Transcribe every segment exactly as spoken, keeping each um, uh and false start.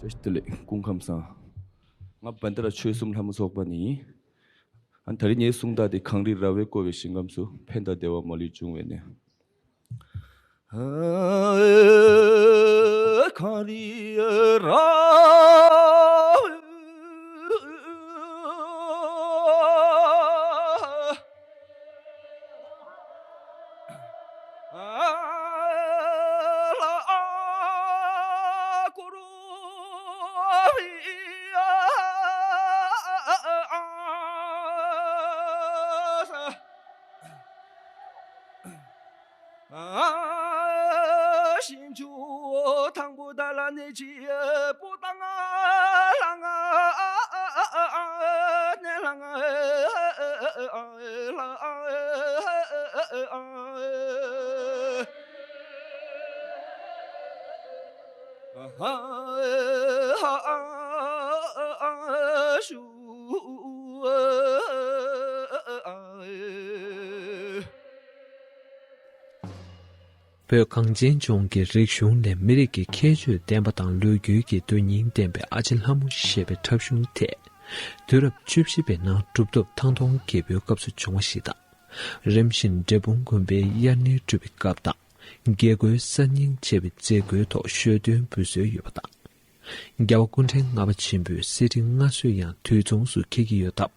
བཀྲ་ཤིས་བདེ་ལེགས། སྐུ་ཁམས་བཟང་། ང་བན་ད་ར་ཆོལ་གསུམ་ལྷ་མོ་ཚོགས་པ་ནས་ཡིན། ཨ་ནི་ད་རེས་ངའི་གསུང་རྟགས་དེ་གངས་རི་ར་བས་བསྐོར་བའི་ཞིང་ཁམས་སུ། ཕན་དང་བདེ་བ་མ་ལུས་འབྱུང་བའི་གནས། གངས་རི་ར་བས། ཞིང་ཆུ་དང་པོ་དག་ལ་གནས་ཀྱི་པོ་ཏ་ང་ལ་ང་ནས་ལ་ང་ལ་ཞུ། བོད་གངས་ཅན་ལྗོངས་ཀྱི་རིག་གཞུང་ནས་མི་རིགས་ཀྱི་ཁྱད་ཆོས་ལྡན་པ་དང་ལོ་རྒྱུས་ཀྱི་དོན་སྙིང་ལྡན་པའི་ཨ་ཅེ་ལྷ་མོ་ཞེས་པའི་འཁྲབ་གཞུང་དེ། དུས་རབས་བཅུ་བཞི་པའི་ནང་གྲུབ་ཐོབ་ཐང་སྟོང་རྒྱལ་པོའི་སྐབས་སུ་བྱུང་བ་ཞིག་དང་། རིམ་བཞིན་འབྲས་སྤུངས་དགོན་པའི་དབྱར་གནས་སྒྲུབ་པའི་སྐབས་དང་། དགེ་བསྐོས་གསར་རྙིང་བཅས་པའི་མཛད་སྒོའི་ཐོག་ཞོ་སྟོན་འབུལ་སྲོལ་ཡོད་པ་དང་། རྒྱལ་བ་སྐུ་ཕྲེང་ལྔ་པ་ཆེན་པོའི་གསེར་ཁྲི་མངའ་གསོལ་ཡང་དུས་མཚུངས་སུ་འཁེལ་གྱི་ཡོད་སྟབས།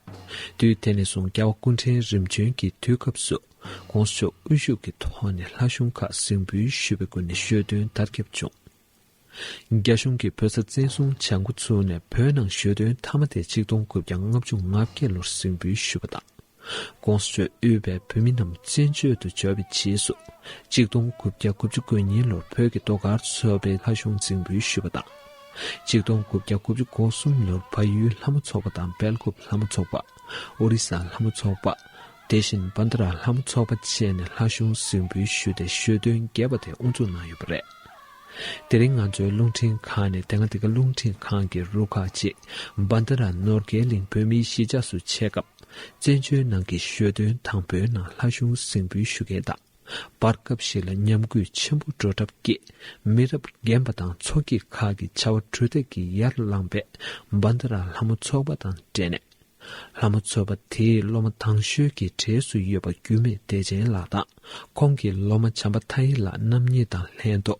དུས་དེ་ནས་བཟུང་རྒྱལ་བ་སྐུ་ཕྲེང་རིམ་བྱོན་གྱི་དུས་སྐབས་སུ་ྋགོང་ས་མཆོག་དབུ་བཞུགས་ཀྱི་ཐོག་ནས་ལྷ་གཞུང་ཁག་གཟིགས་འབུལ་ཞུས་པའི་སྒོ་ནས་ཞོ་སྟོན་དར་ཁྱབ་བྱུང་། རྒྱ་གཞུང་གིས་བོད་ས་བཙན་བཟུང་བྱ་འགོ་ཚུགས་ནས་བོད་ནང་ཞོ་སྟོན་མཐའ་མ་དེ་ཆིག་སྟོང་དགུ་བརྒྱ་ལྔ་བཅུ་ང་བརྒྱད་ལོར་གཟིགས་འབུལ་ཞུས་པ་དང་། ྋགོང་ས་མཆོག་དབུས་པའི་བོད་མི་རྣམས་བཙན་བྱོལ་དུ་འབྱོར་བའི་རྗེས་སུ། ཆིག་སྟོང་དགུ་བརྒྱ་དགུ་བཅུ་གོ་གཉིས་ལོར་བོད་ཀྱི་ཟློས་གར་ཚོགས་པའི་ལྷ་གཞུང་གཟིགས་འབུལ་ཞུས་པ་དང་། ཆིག་སྟོང་དགུ་བརྒྱ་དགུ་བཅུ་གོ་གསུམ་ལོར་བལ་ཡུལ་ལྷ་མོ་ཚོགས་པ་དང་སྦེལ་ཀོབ་ལྷ་མོ་ཚོགས་པ། ཨོ་རི་ས་ལྷ་མོ་ཚོགས་པ། དེ་བཞིན་བན་ད་ར་ལྷ་མོ་ཚོགས་པ་བཅས་ནས་ལྷ་གཞུང་གཟིགས་འབུལ་ཞུས་ཏེ་ཞོ་སྟོན་རྒྱས་པ་དེ་དབུ་འཛུགས་གནང་ཡོད་པ་རེད། དེ་རིང་ང་ཚོའི་རླུང་འཕྲིན་ཁང་ནས་དེ་སྔ་འདི་ག་རླུང་འཕྲིན་ཁང་གི་རུ་ཁག་ཅིག་བན་ད་ར་ནོར་རྒྱས་གླིང་བོད་མིའི་གཞིས་ཆགས་སུ་ཆས་སྐབས། བཙན་བྱོལ་ནང་གི་ཞོ་སྟོན་དང་པོའི་ནང་ལྷ་གཞུང་གཟིགས་འབུལ་ཞུ་མཁན་དང་། བར་སྐབས་ཤིག་ལ་ཉམས་རྒུད་ཆེན་པོ་འགྲོ་གྲབས་ཀྱིས་མི་རབས་རྒན་པ་དང་མཚོ་སྐྱེས་ཁག་གི་བྱ་བ་གྲུ་འདེགས་ཀྱིས་ཡར་ལངས་པའི་བན་ད་ར་ལྷ་མོ་ཚོགས་པ་དང་འབྲེལ་ནས། ལྷ་མོ་ཚོགས་པ་དེའི་སློབ་མ་དང་ཤོས་ཀྱི་གྲས་སུ་ཡོད་པ་རྒྱུད་སྨད་བདེ་ཆེན་ལགས་དང་། ཁོང་གི་སློབ་མ་བྱམས་པ་མཐའ་ཡས་ལགས་རྣམ་གཉིས་དང་ལྷན་དུ་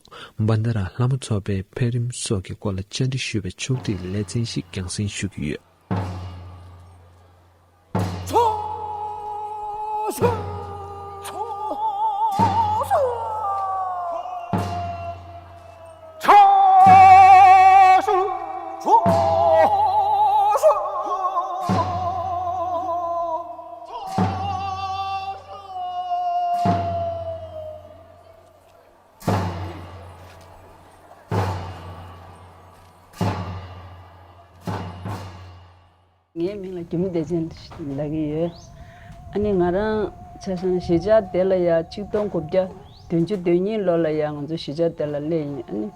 བན་ད་ར་ལྷ་མོ་ཚོགས་པའི་འཕེལ་རིམ་སོགས་ཀྱི་སྐོར་ལ་བཅར་འདྲི་ཞུས་པའི་ཕྱོགས་སྒྲིག་ལེ་ཚན་ཞིག་རྒྱང་སྲིང་ཞུ་གི་ཡོད། ངའི་མིང་ལ་རྒྱུད་སྨད་བདེ་ཆེན་ལབ་ཀྱི་ཡོད། ཨ་ནི་ང་རང་ཆ་བཞག་ན་གཞིས་ཆགས་དེ་ལ་ཡ་ཆིག་སྟོང་དགུ་བརྒྱ་བདུན་ཅུ་དོན་གཉིས་ལོ་ལ་ཡ་ང་ཚོ་གཞིས་ཆགས་དེ་ལ་སླེབས་ཡིན། ཨ་ནི་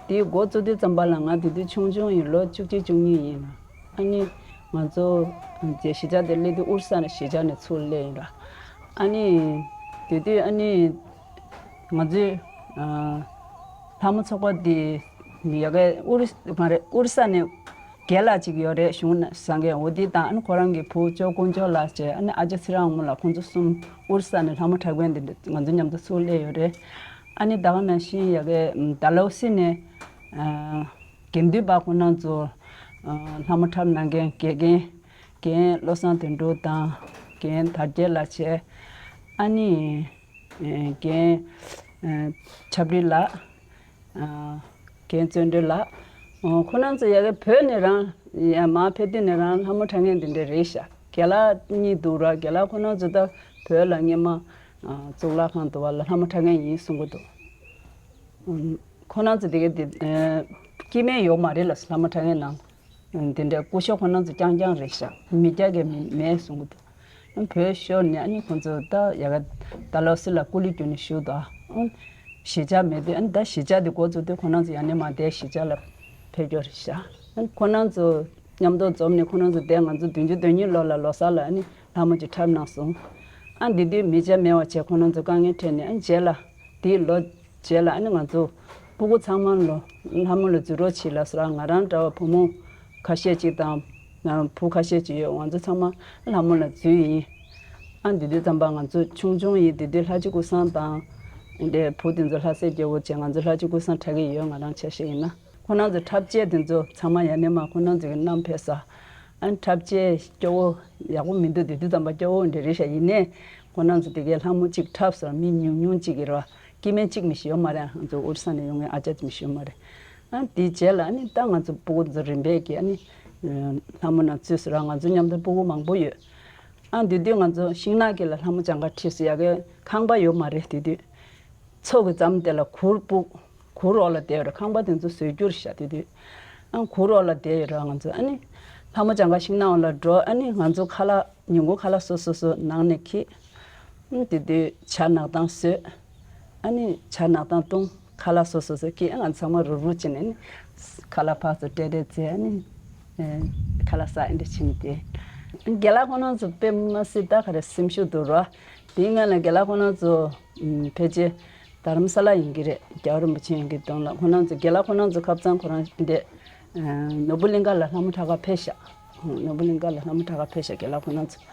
དེའི་འགོ་བཙུགས་དུས་ཙམ་པ་ལ་ང་དེ་དུས་ཆུང་ཆུང་ཡིན། ལོ་བཅུ་གཅིག་བཅུ་གཉིས་ཡིན་ལ། ཨ་ནི་ང་ཚོ་དེ་གཞིས་ཆགས་དེ་སླེབས་དུས་ཨོ་རི་ས་ནས་གཞིས་ཆགས་ནས་ཚུར་སླེབས་ཡིན་ལ། ཨ་ནི་དེ་དུས་ཨ་ནི་ང་ཚོའི་ལྷ་མོ་ཚོགས་པ་འདི་ཡ་གའི་ཨོ་རི་མ་རེད། ཨོ་རི་ས་ནས་རྒན་ལགས་གཅིག་ཡོད་རེད། གཞུང་ན་བཟང་མཁན། འོ་དེ་དང་ཨ་ནི་ཁོ་རང་གི་བུ་ཇོ་དཀོན་མཆོག་ལགས་བཅས། ཨ་ནི་ཨ་ཅེ་ཚེ་རིང་དབང་མོ་ལགས། ཁོང་ཚོ་གསུམ་ཨོ་རི་ས་ནས་ལྷ་མོ་འཁྲབ་མཁན་འདི་འདྲ་ང་ཚོ་མཉམ་དུ་ཚུར་སླེབས་ཡོད་རེད། ཨ་ནི་ད་ག་ནང་བཞིན་ཡ་གའི་ཌལ་ཧོ་སི་ནས་དགེ་འདུན་པ་ཁོ་རང་ཚོ་ལྷ་མོ་འཁྲབ་གནང་མཁན་དགེ་རྒན། རྒན་བློ་བཟང་དོན་གྲུབ་དང་། རྒན་དར་རྒྱས་ལགས་བཅས། ཨ་ནི་རྒན་ཆབ་རི་ལགས། རྒན་བརྩོན་འགྲུས་ལགས། ཁོ་རང་ཚོ་ཡ་གི་བོད་ནས་རང་ཡ་མར་ཕེབས་དུས་ནས་རང་ལྷ་མོ་འཁྲབ་མཁན་དེ་འདྲ་རེད་ཤག་རྒན་ལགས་གཉིས་འདུག་ར། རྒན་ལགས་ཁོ་རང་ཚོ་ད་བོད་ལ་སྔོན་མ་གཙུག་ལག་ཁང་དུ་བ་ལ་ལྷ་མོ་འཁྲབ་མཁན་ཡིན་གསུང་གི་འདུག་ཁོ་རང་ཚོ་དེ་ག་དེ་སྐྱེ་དམན་ཡོད་མ་རེད་ལ། ལྷ་མོ་འཁྲབ་མཁན་ནང་དེ་འདྲའི་སྐུ་ཞབས་ཁོ་རང་ཚོ་རྐྱང་རྐྱང་རེད་ཤག་མི་སྐྱ་གི་མི་མེད་གསུང་གི་འདུག་བོད་ཤོར་ནས་ཨ་ནི་ཁོང་ཚོ་ད་ཡ་ག་ཌལ་ཧོ་སི་ལ་སྐུ་ལུས་བསྒྱུར་ནས་བཞུགས་འདུག་ཨ་གཞིས་ཆགས་མེད་དུས། ཨ་ནི་ད་གཞིས་ཆགས་དེ་འགོ་བཙུགས་དུས་ཁོ་རང་ཚོ་ཡང་ནས་མ་དེ་གཞིས་ཆགས་ལ་ཕེབས་རྒྱུ་རེད་ཤག་ཨ་ནི་ཁོ་རང་ཚོ་མཉམ་དུ་འཛོམས་ནས་ཁོ་རང་ཚོ་དེ་ང་ཚོ་བདུན་ཅུ་དོན་གཉིས་ལོ་ལ་ལོ་གསར་ལ་ཨ་ནི་ལྷ་མོ་ཅིག་འཁྲབ་གནང་སོང་། ཨ་འདི་དུས་མི་སྐྱ་མེད་པ་བྱས་ཁོ་རང་ཚོ་དཀའ་ངལ་འཕྲད་ནས། ཨ་རྗེས་ལ་དེའི་ལོ་རྗེས་ལ་ཨ་ནི་ང་ཚོ་ སྤུ་གུ་ཚང་མ་ལོ་ལྷ་མོ་ལ་འཛུལ་རོགས་བྱེད་ལབ་སོང་། ང་རང་འདྲ་བ་བུ་མོ་ཁ་ཤས་ཅིག་དང་ང་བུ་ཁ་ཤས་ཅིག་ཡོད། ང་ཚོ་ཚང་མ་ལྷ་མོ་ལ་འཛུལ་ཡིན། ཨ་འདི་དུས་ཙམ་པ་ང་ཚོ་ཆུང་ཆུང་ཡིན། དེ་དུས་ལྷ་རྗེ་ཀུན་བཟང་དང་འདྲའི་བུ་དེ་ཚོ་ལྷ་སའི་སྐྱོ་བོ་བྱས། ང་ཚོ་ལྷ་རྗེ་ཀུན་བཟང་གྲགས་ཀྱི་ཡོད། ང་རང་ཆ་ཤས་ཡིན་ན། ཁོ་རང་ཚོ་འཁྲབ་ཆས་དེ་ཚོ་ཚང་མ་ཡ་ནས་མ་ཁོ་རང་ཚོ་གི་བསྣམས་ཕེབས་ས། ཨ་འཁྲབ་ཆས་སྐྱོ་བོ་ཡག་པོ་མི་འདུག་དེ་དུས་ཙམ་པ་སྐྱོ་བོ་འདྲ་རེད་ཤག་ཡིན་ནའི་ཁོ་རང་ཚོ་དེ་གའི་ལྷ་མོ་གཅིག་འཁྲབ་སོང་། མི་ཉུང་ཉུང་གཅིག་གི་རེད་བ། སྐྱེ་དམན་གཅིག་མི་ཤི་ཡོད་མ་རེད། ང་ཚོ་ཨོ་རི་ས་ནས་ཡོང་མཁན་ཨ་ཅག་ཙམ་ཤི་ཡོད་མ་རེད། ཨ་དེའི་རྗེས་ལ་ཨ་ནི་ད་ང་ཚོ་སྤུ་གུ་ཚོ་རིམ་པས་ཀྱིས་ཨ་ནི་ལྷ་མོ་ནང་ཚུད་སོང་ར། ང་ཚོ་མཉམ་དུ་སྤུ་གུ་མང་པོ་ཡོད། ཨ་དེ་དུས་ང་ཚོ་ཤིང་ནགས་དཀྱིལ་ལ་ལྷ་མོ་སྦྱང་ག་ཁྲིད་སོང་། ཡ་གི་ཁང་པ་ཡོད་མ་རེད་དེ་དུས། མཚོ་གི་མཚམས་དེ་ལ་གུར་སྤུག་གུར་འོག་ལ་བསྡད་ཡོད་རེད། ཁང་པ་དེ་ཚོ་བཟོས་རྒྱུ་རེད་ཤག་དེ་དུས། ཨ་གུར་འོག་ལ་བསྡད་ཡོད་རེད། ང་ཚོ་ཨ་ནི་ལྷ་མོ་སྦྱང་ག་ཤིང་ནགས་འོག་ལ་འགྲོ། ཨ་ནི་ང་ཚོ་ཁ་ལག་ཉིན་གུང་ཁ་ལག་སོ་སོ་སོ་ནང་ནས་འཁྱེར། ཨ་དེ་དུས་ཇ་ནག་དང་བཟོས། ཨ་ནི་ཇ་ནག་དང་བཏུང་། ཁ་ལག་སོ་སོ་སོ་འཁྱེར། ང་ཚང་མ་རུབ་རུབ་བྱས་ནས་ནི་ཁ་ལག་ཕར་ཚུར་སྤྲད་སྤྲད་བྱས། ཨ་ནི་ཁ་ལག་ཟ་ཨེ་འདྲ་བྱས་ནས་བསྡད། རྒན་ལགས་ཁོང་རྣམ་ཚོ་དཔེ་མི་སྲིད་ད་ག་རེ་སེམས་ཤུགས་འདུག་ར། དེའི་སྔོན་ལ་རྒན་ལགས་ཁོང་རྣམ་ཚོ་ཕལ་ཆེར་རྡ་རམ་ས་ལ་ཡིན་གྱི་རེད། རྒྱལ་བ་རིན་པོ་ཆེ་ཡིན་གྱི་དོན་ལ། ཁོང་རྣམ་ཚོ་རྒན་ལགས་ཁོང་རྣམ་ཚོ་ཁ་སང་ཁོ་རང་འདི་ནོར་བུ་གླིང་ཁ་ལ་ལྷ་མོ་འཁྲབ་ག་ཕེབས་ཤག་ནོར་བུ་གླིང་ཁ་ལ་ལྷ་མོ་འཁྲབ་ག་ཕེབས་ཤག་རྒན་ལགས་ཁོང་རྣམ་ཚོ།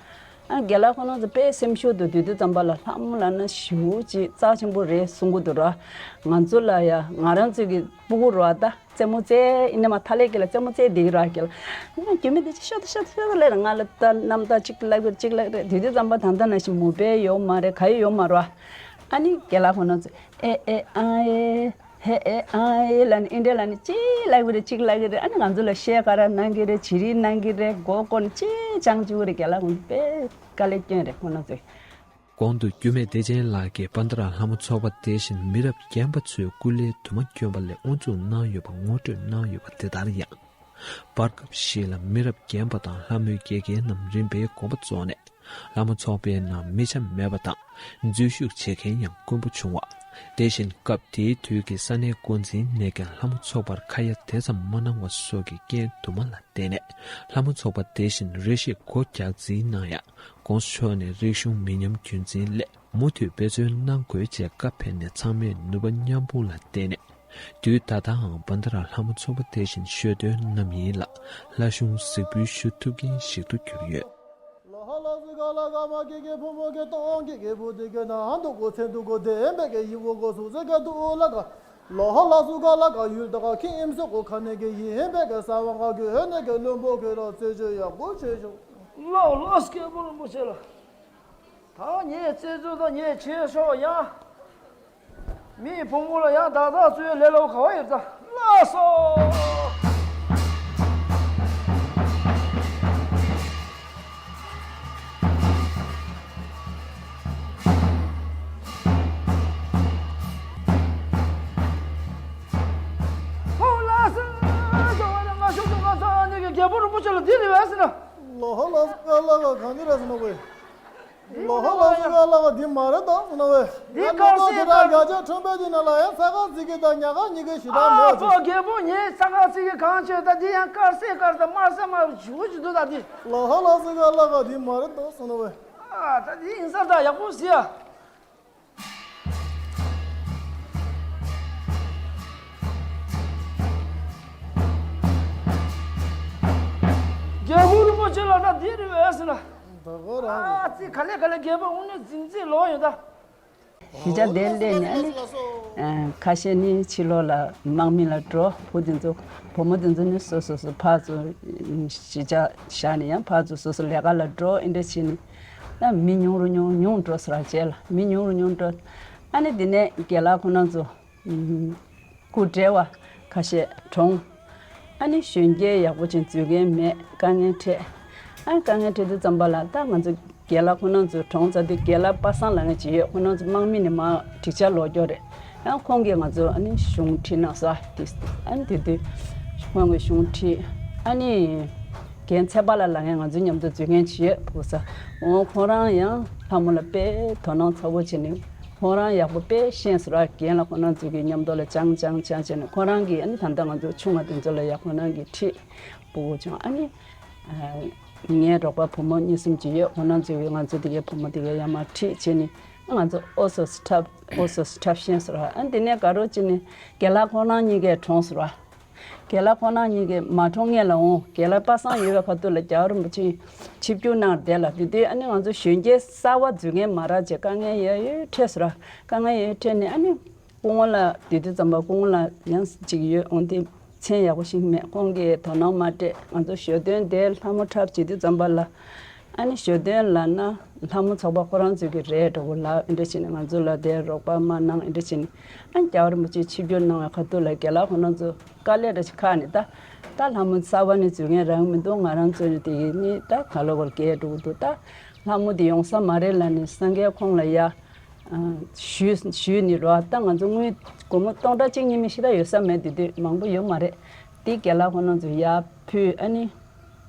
ཨ་རྒན་ལགས་ཁོང་རྣམ་ཚོ་དཔེ་སེམས་ཤུགས་འདུག་དེ་དུས་ཙམ་པ་ལ་ལྷ་མོ་ལབ་ན་ཞེ་པོ་ཅིག་རྩ་ཆེན་པོ་རེད་གསུང་གི་འདུག་ར། ང་ཚོ་ལ་ཡ་ང་རང་ཚོ་གི་སྤུ་གུ་ར་ད། རྩེད་མོ་རྩེ་ཡིན་ན་མ་ཐ་ལེ་ཀི་ལ་རྩེད་མོ་རྩེ་བསྡད་ཀྱི་ར་ཀི་ལ། ང་རྒྱུས་མེད་དེ་ཅི་ཤོད་དེ་ཤོད་དེ་ཤོད་དེ་ལེ་ར། ང་ལ་ད་རྣམ་ཐར་གཅིག་བཀླག་གི་རེད། གཅིག་བཀླག་གི་རེད། དེ་དུས་ཙམ་པ་ད་ལྟ་ནང་བཞིན་མུ་པེ་ཡོད་མ་རེད། ག་ཡི་ཡོད་མ་རེད་བ། ཨ་ནི་རྒན་ལགས་ཁོང་རྣམ་ཚོ་ཨེ་ཨེ་ཨ་ཨེ་ཧེ་ཨེ་ཨ་ཨེ་ལ་ནི་ཨིན་འདྲེ་ལ་ནི་གཅིག་བཀླག་གི་རེད། གཅིག་བཀླག་གི་རེད། ཨ་ནི་ང་ཚོ་ལ་གཞས་ག་རེ་གནང་གི་རེད། བྱི་རིལ་གནང་གི་རེད། མགོ་སྐོར་ནི་གཅིག་སྦྱང་བཅུག་གི་རེད། རྒན་ལགས་ཁོང་ཚོ་དཔེ་དཀའ་ལས་སྐྱོན་རེད་ཁོང་རྣམ་ཚོ། གོང་དུ་རྒྱུད་སྨད་བདེ་ཆེན་ལགས་ཀྱིས་བན་དྷ་ར་ལྷ་མོ་ཚོགས་པ་དེ་བཞིན་མི་རབས་རྒན་པ་ཚོའི་སྐུ་ལས་དུ་མ་བསྐྱོན་པ་ལས་དབུ་འཛུགས་གནང་ཡོད་པ་ངོ་སྤྲོད་གནང་ཡོད་པ་དེ་ལྟར་ཡང་། བར་སྐབས་ཤིག་ལ་མི་རབས་རྒན་པ་དང་ལྷ་མོའི་དགེ་རྒན་རྣམས་རིམ་པས་དགོངས་པ་རྫོགས་ནས་ལྷ་མོ་ཚོགས་པའི་ནང་མི་ཆ་མེད་པ་དང་འཛུལ་ཞུགས་བྱེད་མཁན་ཡང་དཀོན་པོ་བྱུང་བ། དེ་བཞིན་སྐབས་དེའི་དུས་ཀྱི་ས་གནས་འགོ་འཛིན་ནས་ཀྱང་ལྷ་མོ་ཚོགས་པར་ཁ་ཡ་དེ་ཙམ་མ་གནང་བ་སོགས་ཀྱི་རྐྱེན་དུ་མ་ལ་བརྟེན་ནས་ལྷ་མོ་ཚོགས་པ་དེ་བཞིན་རེ་ཞིག་སྒོ་རྒྱག་རྩིས་གནང་ཡང་། ༸གོང་ས་མཆོག་ནས་རིག་གཞུང་མི་ཉམས་རྒྱུན་འཛིན་སླད་མུ་མཐུད་འབད་བརྩོན་གནང་དགོས་ཅེས་བཀའ་ཕེབས་ནས་ཚང་མས་ནུས་པ་མཉམ་སྤུངས་ལ་བརྟེན་ནས། དུས་ད་ལྟའང་བན་དྷ་ར་ལྷ་མོ་ཚོགས་པ་དེ་བཞིན་ཞོ་སྟོན་རྣམས་ཡིན་ལ་ལྷ་གཞུང་གཟིགས་འབུལ་ཞུ་ཐུབ་མཁན་ཞིག་ཏུ་གྱུར་ཡོད། ལོ་ཧ་ལ་སུ་ག་ལ་ག་མ་ཀི་ཀི་ཕུ་མུ་ཀི་ཏོང་ཀི་ཀི་ཕུ་ཏི་ཀི་ན་ཧ་འདུ་གོ་ཚེ་འདུ་གོ་དེ་ཨེམ་པེ་ཀི་ཡི་གོ་གོ་སུ་ཟེ་ཀ་ཏུ་ཨུ་ལ་ག། ལོ་ཧ་ལ་སུ་ག་ལ་ག་ཡུལ་ད་ག་ཁི་ཨིམ་སུ་གོ་ཁ་ནེ་ཀི་ཡི་ཨེམ་པེ་ཀི་ས་བ་ང་གི་ཧེ་ནེ་ཀི་ལུམ་བོ་ཀི་ལ་རྩེ་ཆོས་ཡག་པོ་བྱེད་ཤོག་ལོ་ལོ་སྐྱེ་བོ་རིན་པོ་ཆེ་ལ། ད་ངས་རྩེ་ཆོས་ད་ངས་བྱེད་ཤོག་ཡ། མིའི་བུ་མོ་ལ་ཡང་བདག་བདག་ཚོའི་ལས་སླ་པོ་ག་བ་ཡོད་ད། ལགས་སོ། ཧོ་ལགས་སོ། ང་ཤོག་ང་ཚོ་ཨ་ནེ་གི་རྒྱལ་པོ་རིན་པོ་ཆེ་ལ་འདི་རེད་བས་ཟེར་ན། ལོ་ཧ་ལ་སུ་ག་ལ་ག་གང་འདི་རེད་ཟེར་ན་བས། ལོ་ཧ་ལ་སུ་ག་ལ་ག་འདི་མ་རེད་ད་ཟེར་ན་བས། འདི་དཀར་ཟས་དཀར། རྒྱ་ཆ་ཁྲོན་པའི་འདི་ན་ལ་ཡང་ས་ཁ་ཟིག་གི་ད་ཉ་ག་གཉིས་ཀའི་ཞི་དྲག་མེད་ཨ་ཅེ། ཕོ་རྒད་པོ་ངའི་ས་ཁ་ཟིག་གི་གང་བྱོས་ད་འདི་ཡང་དཀར་ཟས་དཀར་ད་དམར་ཟས་དམར་ཞུ་ཞུ་འདུག་ད་འདི། ལོ་ཧ་ལ་སུ་ག་ལ་ག་འདི་མ་རེད་ད་ཟེར་ན་བས། ཨ་ད་འདི་ཡིན་ས་ད་ཡག་པོ་ཟེར་ཡ། རྒྱལ་པོ་རིན་པོ་ཆེ་ལ་ད་འདི་རེད་བས་ཟེར་ན། ད་གོ་རང་རེད། ཨ་ཙི་ག་ལེ་ག་ལེ་རྒྱལ་པོ་དངོས་གནས་འཛིན་རྩིས་ལོག་ཡོད་ད། གཞིས་ཆགས་དེར་སླེབས་ནས་ཨ་ནི། ཁ་ཤས་ནི་ཕྱི་ལོགས་ལ་དམག་མི་ལ་འགྲོ། བུ་དེ་ཚོ་བུ་མོ་དེ་ཚོ་ནི་སོ་སོ་སོ་ཕར་ཚུར་གཞིས་ཆགས་བཞག་ནས་ཡང་ཕར་ཚུར་སོ་སོ་ལས་ཀ་ལ་འགྲོ། ཨེ་འདྲ་བྱས་ནས་ད་མི་ཉུང་རུ་ཉུང་ཉུང་འགྲོ་ས་ར་བྱས་ལ་མི་ཉུང་རུ་ཉུང་འགྲོ། ཨ་ནི་དེ་ནས་རྒན་ལགས་ཁོ་རང་ཚོ། སྐུ་བགྲེས་པ་ཁ་ཤས་གྲོངས། ཨ་ནི་གཞོན་སྐྱེས་ཡག་པོ་ཅིག་འཛུལ་མཁན་མེད། དཀའ་ངལ་འཕྲད། ཨ་ནི་དཀའ་ངལ་འཕྲད་དུས་ཙམ་པ་ལ་ད་ང་ཚོ་རྒན་ལགས་ཁོ་རང་ཚོ་གྲོངས་ཚར་དུས་རྒན་ལགས་པ་སངས་ལབ་མཁན་ཅིག་ཡོད། ཁོ་རང་ཚོ་དམག་མི་ནས་མར་འགྲིག་ཆ་ལོག་རྒྱུ་རེད། ཡང་ཁོང་གིས་ང་ཚོ་ཨ་ནི་གཞུང་ཁྲིད་གནང་སོང་། ཨ་ནི་དེ་དུས་ཁོང་གིས་གཞུང་ཁྲིད། ཨ་ནི་རྒན་ཚེ་དཔལ་ལགས་ལབ་མཁན་ང་ཚོ་མཉམ་དུ་འཛུལ་མཁན་ཅིག་ཡོད་ཕུག་ས། འོ་ཁོ་རང་ཡང་ལྷ་མོ་ལ་དཔེ་དོ་སྣང་ཚ་པོ་བྱས་ནས། ཁོ་རང་ཡག་པོ་དཔེ་ཤེས་སོང་ར། རྒན་ལགས་ཁོ་རང་ཚོ་གི་མཉམ་དུ་ལ་སྦྱང་སྦྱང་སྦྱང་བྱས་ནས་ཁོ་རང་གིས་ཨ་ནི་ད་ལྟ་ང་ཚོ་ཆུང་བ་དེ་ཚོ་ལ་ཡ་ཁོ་རང་གིས་ཁྲིད་སྤུ་གུ་བྱུང་། ཨ་ནི་ངའི་རོགས་པ་བུ་མོ་གཉིས་གསུམ་ཅིག་ཡོད། ཁོ་རང་ཚོ་གིས་ང་ཚོ་དེ་གའི་བུ་མོ་དེ་གའི་ཡར་མར་ཁྲིད་བྱས་ནས་ ང་ཚོ་ཨོ་སོ་སི་འཁྲབ་ཨོ་སོ་སི་འཁྲབ་ཤེས་ཟེར་བ། ཨ་འདི་ནས་དགའ་རོགས་ཅིག་ནས་རྒན་ལགས་ཁོང་རང་གཉིས་ཀས་གྲོངས་ཟེར་བ། རྒན་ལགས་ཁོང་རང་གཉིས་ཀས་མ་གྲོངས་སྔོན་ལ་འོང་། རྒན་ལགས་པ་སངས་ཡོད་པའི་ཁ་ཐུག་ལ་རྒྱལ་བ་རིན་པོ་ཆེ་ཆིབས་བསྒྱུར་གནང་བསྡད་ལ། དེ་དུས་ཨ་ནི་ང་ཚོ་གཞོན་སྐྱེས་གསར་བ་འཛུལ་མཁན་མ་རག་བྱས་དཀའ་ངལ་ཡོད་ཡོད་འཕྲད་ཟེར་བ། དཀའ་ངལ་ཡོད་ཡོད་འཕྲད་ནས་ཨ་ནི། སྐུ་ངོ་ལགས་དེ་དུས་ཙམ་པ་སྐུ་ངོ་ལགས་ཡང་ཅིག་ཡོད་འོང་དེ་མཚན་ཡག་པོ་ཞིག་མེད། ཁོང་གིས་དོ་སྣང་མ་སྤྲད། ང་ཚོ་ཞོ་སྟོན་དེ་ལྷ་མོ་འཁྲབ་བྱེད་དུས་ཙམ་པ་ལ། ཨ་ནི་ཞོ་སྟོན་ལབ་ན་ལྷ་མོ་ཚོགས་པ་ཁོ་རང་ཚོའི་གི་རེད་འགྲོ་གི་ལབ། ཨེ་འདྲ་བྱས་ནས་ང་ཚོ་ལ་དེ་རོགས་པ་མ་གནང་། ཨེ་འདྲ་བྱས་ནས་ཨ་ནི་རྒྱལ་བ་རིན་པོ་ཆེ་ཆིབས་བསྒྱུར་གནང་བའི་ཁ་ཐུག་ལ་རྒན་ལགས་ཁོ་རང་ཚོ་དཀའ་ལས་འདྲ་ཞིག་ཁག་ནས། ད་ད་ལྷ་མོ་གསར་པ་ནས་འཛུལ་མཁན་རག་གི་མི་འདུག་ང་རང་ཚོ་ནས་དེ་ནི་ད་ག་ལོ་བར་བརྒལ་འགྲོ་གི་འདུག་ད་ལྷ་མོ་དེ་ཡོང་ས་མ་རེད་ལབ་ནས་སངས་རྒྱས་ཁོང་ལ་ཡ། ཞུས་ཞུས་ནི་རོ། ད་ང་ཚོ་དངུལ་སྒོར་མོ་སྟོང་ཕྲག་གཅིག་གཉིས་མིན་ཞིག་ད་ཡོད་ས་མེད། དེ་དུས་མང་པོ་ཡོད་མ་རེད། དེ་རྒན་ལགས་ཁོང་རྣམ་ཚོ་ཡར་ཕུལ། ཨ་ནི་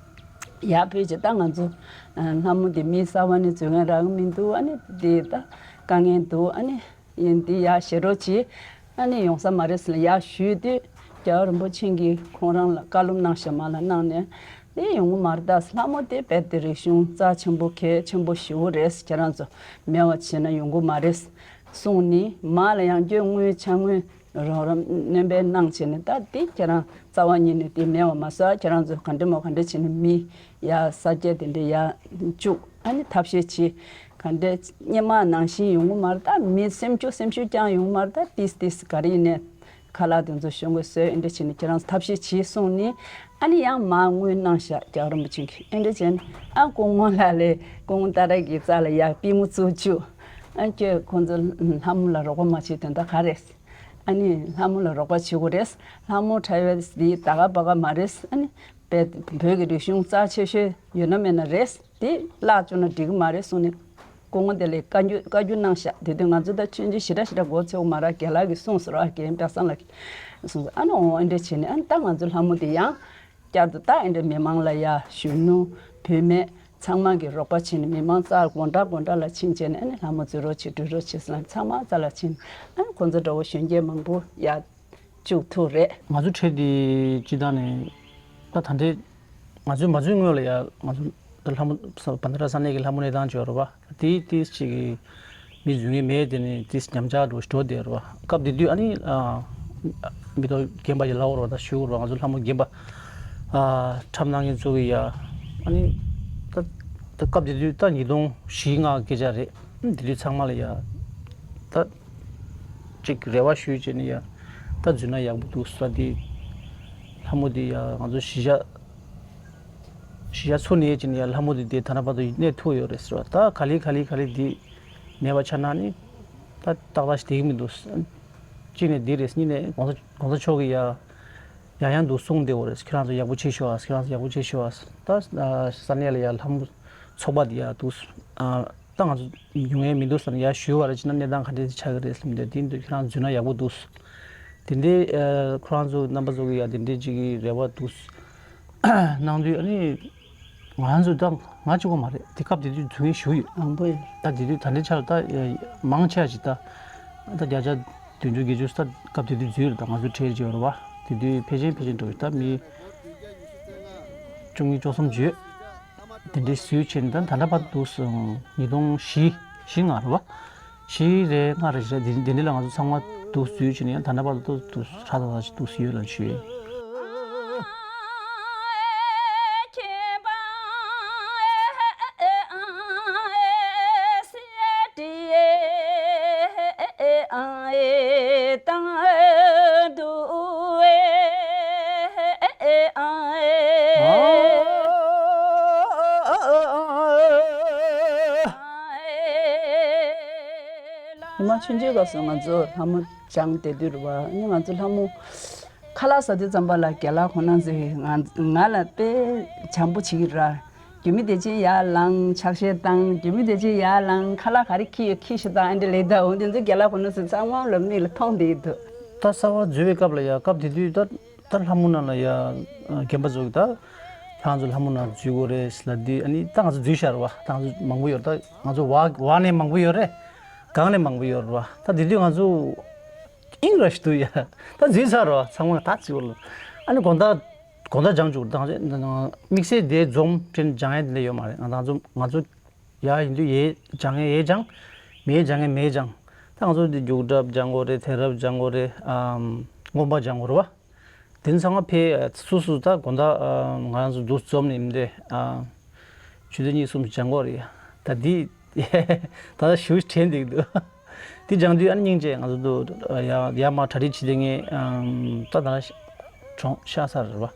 ཡར་ཕུལ་བྱས་ད་ང་ཚོ་ལྷ་མོ་དེ་མི་གསར་བ་ནི་འཛུལ་མཁན་རག་གི་མི་འདུག་ཨ་ནི་དེ་ད་དཀའ་ངལ་འདུག་ཨ་ནི་ཡིན་དེ་ཡར་བཞེས་རོགས་གྱིས། ཨ་ནི་ཡོང་ས་མ་རེད་ཟེར་ལ་ཡར་ཞུས་དུས་རྒྱལ་བ་རིན་པོ་ཆེ་གིས་ཁོང་རང་ལ་བཀའ་སློབ་གནང་བཞག་མ་ལ་གནང་ནས། དེ་ཡོང་གི་མ་རེད། ད་ལྷ་མོ་དེ་རྦད་དེ་རིག་གཞུང་རྩ་ཆེན་པོ་གལ་ཆེན་པོ་ཞེ་པོ་རེད། ཁྱེད་རང་ཚོ་མེད་པ་བྱས་ན་ཡོང་གི་མ་རེད་གསུངས་ནི། མ་ལ་ཡང་བསྐྱོན་དངུལ་ཕྱག་དངུལ་རོགས་རམ་སྣོན་པ་གནང་བྱས་ནས། ད་དེ་ཁྱེད་རང་རྩ་བ་ཉིད་ནས་དེ་མེད་པ་མ་བཟོ། ཁྱེད་རང་ཚོ་ག་འདྲ་མོ་ག་འདྲ་བྱས་ནས་མི་ཡ་ས་སྐྱ་དེ་འདྲ་ཡ་བཅུག་ཨ་ནི་ཐབས་ཤེས་བྱེད། ག་འདྲ་སྔོན་མ་ནང་བཞིན་ཡོང་གི་མ་རེད། ད་མི་སེམས་ཤུགས་སེམས་ཤུགས་ཀྱང་ཡོང་གི་མ་རེད། ད་ཏིས་ཏིས་ག་རེ་ཡིན་ནས། ཁ་ལག་དེ་ཚོ་ཤོང་གི་བཟོས། ཨེ་འདྲ་བྱས་ནས་ཁྱེད་རང་ཚོ་ཐབས་ཤེས་བྱེད་གསུངས་ནས། ཨ་ནི་ཡང་མར་དངུལ་གནང་བཞག་རྒྱལ་བ་རིན་པོ་ཆེ་གིས། ཨེ་འདྲ་བྱས་ནས་ཨ་སྐུ་ངོ་ལགས་ལས་སྐུ་ངོ་ཏཱ་ར་གི་རྩ་ལ་ཡར་པུས་མོ་བཙུགས་བཅུག་ཨ་ཁྱོད་ཁོང་ཚོ་ལྷ་མོ་ལ་རོགས་པ་མ་བྱེད་དོན་དག་ག་རེད། ཨ་ནི་ལྷ་མོ་ལ་རོགས་པ་བྱེད་དགོས་རེད། ལྷ་མོ་འཁྲབ་ཡས་འདི་ད་ག་པ་ག་མ་རེད། ཨ་ནི་བོད་བོད་ཀྱི་རིག་གཞུང་རྩ་ཆེ་ཤོས་ཡོད་ན་མེད་ན་རེད། དེ་བརླག་བཅུག་ན་འགྲིག་གི་མ་རེད་གསུངས་ནས། སྐུ་ངོ་དེ་ལས་བཀའ་འགྱུར་བཀའ་འགྱུར་གནང་ཤག་དེ་དུས་ང་ཚོ་ད་ཆུང་ཆུང་ཞེ་དྲག་ཞེ་དྲག་མགོ་ཚོས་མ་རག་རྒན་ལགས་ཀྱིས་གསུངས་སོང་། རྒན་པད་བཟང་ལགས་ཀྱིས་གསུངས་སོང་། ཨ་ནི་འོ་ཨེ་འདྲ་བྱས་ནས་ཨ་ནི་ད་ང་ཚོ་ལྷ་མོ་དེ་ཡང་བསྐྱར་དུ་ད་ཨེ་འདྲ་མི་མང་ལ་ཡ་གཞོན་ནུ་བུད་མེད་ཚང་མ་གིས་རོགས་པ་བྱས་ནས། མི་མང་རྩ་དགོང་དག་དགོང་དག་ལ་ཕྱིན་བྱས་ནས། ཨ་ནི་ལྷ་མོ་འཛུལ་རོགས་བྱེད་འགྲུལ་རོགས་བྱེད་ཟེར་ན་ཚང་མ་རྩ་ལ་ཕྱིན། ཨ་ནི་ཁོང་ཚོ་འདྲ་བོ་གཞོན་སྐྱེས་མང་པོ་ཡ་བཅུག་ཐུབ་རེད། ང་ཚོ་གྲས་འདི་སྤྱི་བཏང་ནས་ད་ད་ལྟའི་ང་ཚོའི་མ་འཛུལ་སྔོན་ལ་ཡ་ང་ཚོ་ད་ལྷ་མོ་ས་བན་དྷ་ར་ས་གནས་ཀྱི་ལྷ་མོ་གནས་སྟངས་ཅིག་ཡོད་རེད་པ། དེའི་ཏིས་ཅིག་གི་མི་འཛུལ་མཁན་མེད། དེ་ནི་ཏིས་ཉམས་ཆག་འགྲོ་འགྲོ་བསྡད་རེད་པ། སྐབས་དེ་དུས་ཨ་ནི་ཨ་མི་ཐོག་རྒན་པ་ཡི་ལ་འོར་བ་ད་ཞུ་རེད་པ། ང་ཚོ་ལྷ་མོ་རྒན་པ་ཨ་འཁྲབ་གནང་མཁན་ཚོ་གི་ཡ་ཨ་ནི་ད་ད་སྐབས་དེ་དུས་ད་ཉིས་སྟོང་བཞི་ལྔ་སྐད་ཆ་རེད། དེ་དུས་ཚང་མ་ལ་ཡ་ད། ཅིག་རེ་བ་ཞུས་བྱས་ནས་ཡ། ད་འཛུལ་ན་ཡག་པོ་འདུག་ཟེར་བ་དེ། ལྷ་མོ་དེ་ཡ་ང་ཚོ་གཞིས་ཆགས་གཞིས་ཆགས་ཚུགས་ནས་བྱས་ནས་ཡ་ལྷ་མོ་དེ་དེ་ད་ལྟ་བར་དུ་གནས་ཐུབ་ཡོད་རེད་ཟེར་བ། ད་ག་ལེ་ག་ལེ་ག་ལེ་དེ་མེད་པ་ཆགས་ན་ནི་ད་ཏག་ཏག་ཞིག་བསྡད་ཀྱི་མི་འདུག་གཅིག་ནས་འདི་རེད། གཉིས་ནས་གོང་ས་གོང་ས་མཆོག་གིས་ཡ་ཡང་ཡང་འདུག་གསུངས་བསྡད་ཡོད་རེད། ཁྱེད་རང་ཚོ་ཡག་པོ་བྱེད་ཤོག་ཨ། ཁྱེད་རང་ཚོ་ཡག་པོ་བྱེད་ཤོག་ཨ། ད་ས་གནས་ལ་ཡ་ལྷ་མོ་ཚོགས་པ་དེ་ཡ་འདུག་ད་ང་ཚོ་ཡོང་ཡས་མི་འདུག་ཟེར་ནས་ཡར་ཞུས་པ་རེད། ཅི་ན་གནས་སྟངས་ག་འདྲས་ཆགས་ཀྱི་རེད་ཟེར་ནས། དེ་འདུག་ཁྱེད་རང་འཛུལ་ན་ཡག་པོ་འདུག་དེ་འདྲའི་ཨ་ཁོ་རང་ཚོ་རྣམ་པ་ཚོ་གི་ཡ་དེ་འདྲའི་ཅིག་གི་རེ་བ་འདུག་གནང་དུས། ཨ་ནི་ང་ཚོ་ད་ང་གཅིག་པོ་མ་རེད། དེ་སྐབས་དེ་དུས་འཛུལ་མཁན་ཞེ་པོ་ཡོད། མང་པོ་ཡོད། ད་དེ་དུས་ད་ལྟའི་ཆར་ད་མང་ཆེ་བ་ཞིག་ད་ད་བརྒྱ་ཆ་བདུན་ཅུ་བརྒྱད་ཅུ་ད་སྐབས་དེ་དུས་འཛུལ་རེད། ད་ང་ཚོ་གྲས་ཅིག་ཡོད་རེད་པ། དེ་དུས་ཕལ་ཆེར་ཕལ་ཆེར་འགྲོ་ཡོད། ད་མི་བཅུ་གཉིས་བཅུ་གསུམ་ཅིག་ཡོད། དེ་འདྲའི་སུས་བྱས་ནས་ད་ད་ལྟ་བར་དུ་སོང་། ཉིས་སྟོང་བཞི་བཞི་ལྔ་རེད་པ། བཞི་རེད་ལྔ་རེད་བཞི་རེད། དེ་འདི་འདི་ལ་ང་ཚོ་ཚང་མ་འདུག་འཛུལ་བྱས་ནས་ཡང་ད་ལྟ་བར་དུ་འདུག་ཧྲ་ཐག་ཐག་ཅིག་འདུག་ཡོད་ལབ་ཞུ་ཡས། ཉི་མ་ཆུང་ཆུང་སྐབས་སུ་ང་ཚོ་ལྷ་མོ་སྦྱངས་བསྡད་དུས་རེད་པ། ཨ་ནི་ང་ཚོ་ལྷ་མོ་ཁ་ལག་ཟ་དུས་ཙམ་པ་ལ་རྒན་ལགས་ཁོང་རྣམ་ཚོས་ང་ང་ལ་དཔེ་བྱམས་པོ་བྱེད་ཀྱི་རེད། རྒྱུ་མི་དེ་ཅིག་ཡར་ལངས་ཕྱག་བཞེས་བཏང་། རྒྱུ་མི་དེ་ཅིག་ཡར་ལངས་ཁ་ལག་ག་རེ་འཁྱེར་ཡོད་འཁྱེར་ཤོག་དང་། ཨ་འདྲ་ལབ་ད། འོ་དེ་ཚོ་རྒན་ལགས་ཁོང་རྣམ་ཚོས་ཚང་མ་ལ་མིག་ལ་མཐོང་བསྡད་ཀྱི་འདུག་ད་གསར་པ་འཛུལ་བའི་སྐབས་ལ་ཡ། སྐབས་དེ་དུས་ད་ད་ལྷ་མོ་ནང་ལ་ཡ་རྒན་པ་ཚོ་གིས་ད་ཁྱེད་རང་ཚོ་ལྷ་མོ་ནང་འཛུལ་དགོས་རེད་ལབ་དུས། ཨ་ནི་ད་ང་ཚོ་འཛུལ་བཞག་རེད་པ། ད་ང་ཚོ་མང་པོ་ཡོད་རེད། ད་ང་ཚོ་བར་བར་ནས་མང་པོ་ཡོད་རེད། སྒང་ནས་མང་པོ་ཡོད་རེད་པ། ད་དེ་དུས་ང་ཚོ་ཨིང་ར་ཞིག་འདུག་ཡ། ད་འཛུལ་ཚར་རེད་པ། ཚང་མ་ད་འཛུལ་བ་ལ། ཨ་ནི་དགོང་དག་དགོང་དག་སྦྱང་བཅུག་ད་དམིགས་བསལ་དེ་འཛོམས་ཕྲན་སྦྱང་ཡས་དེ་འདྲ་ཡོད་མ་རེད། ང་ཚོ་ང་ཚོ་ཡ་ཡིན་དུས་ཡས་སྦྱང་ཡས་ཡས་སྦྱང་ མེ་སྦྱང་ངེས་མེ་སྦྱང་། ད་ང་ཚོ་འདི་རྒྱུགས་རབས་སྦྱང་དགོས་རེད། དེ་རབས་སྦྱང་དགོས་རེད། ཨམ། སྔོན་པ་སྦྱང་དགོས་རེད་བ། དེ་ཚང་མ་ཕེ་སུ་སུ་ད་དགོང་དག་ཨམ། ང་རང་ཚོ་འདུག་འཛོམས་ནས་མི་འདྲེ། ཨམ། ཆུ་ཚོད་གཉིས་གསུམ་སྦྱང་དགོས་རེད་ཡ། ད་འདི་ད་ལྟ་ཞུ་དྲན་འདུག་འདུག་འདི་སྦྱང་དུས་ཨ་ནི་སྙིང་རྗེ། ང་ཚོ་འདུག་ཡ་ཡ་མ་གྲ་སྒྲིག་བྱེད་དེ་ངས་ཨམ། ད་ད་ལྟ་གྲོངས་ཤག་ས་རེད་བ།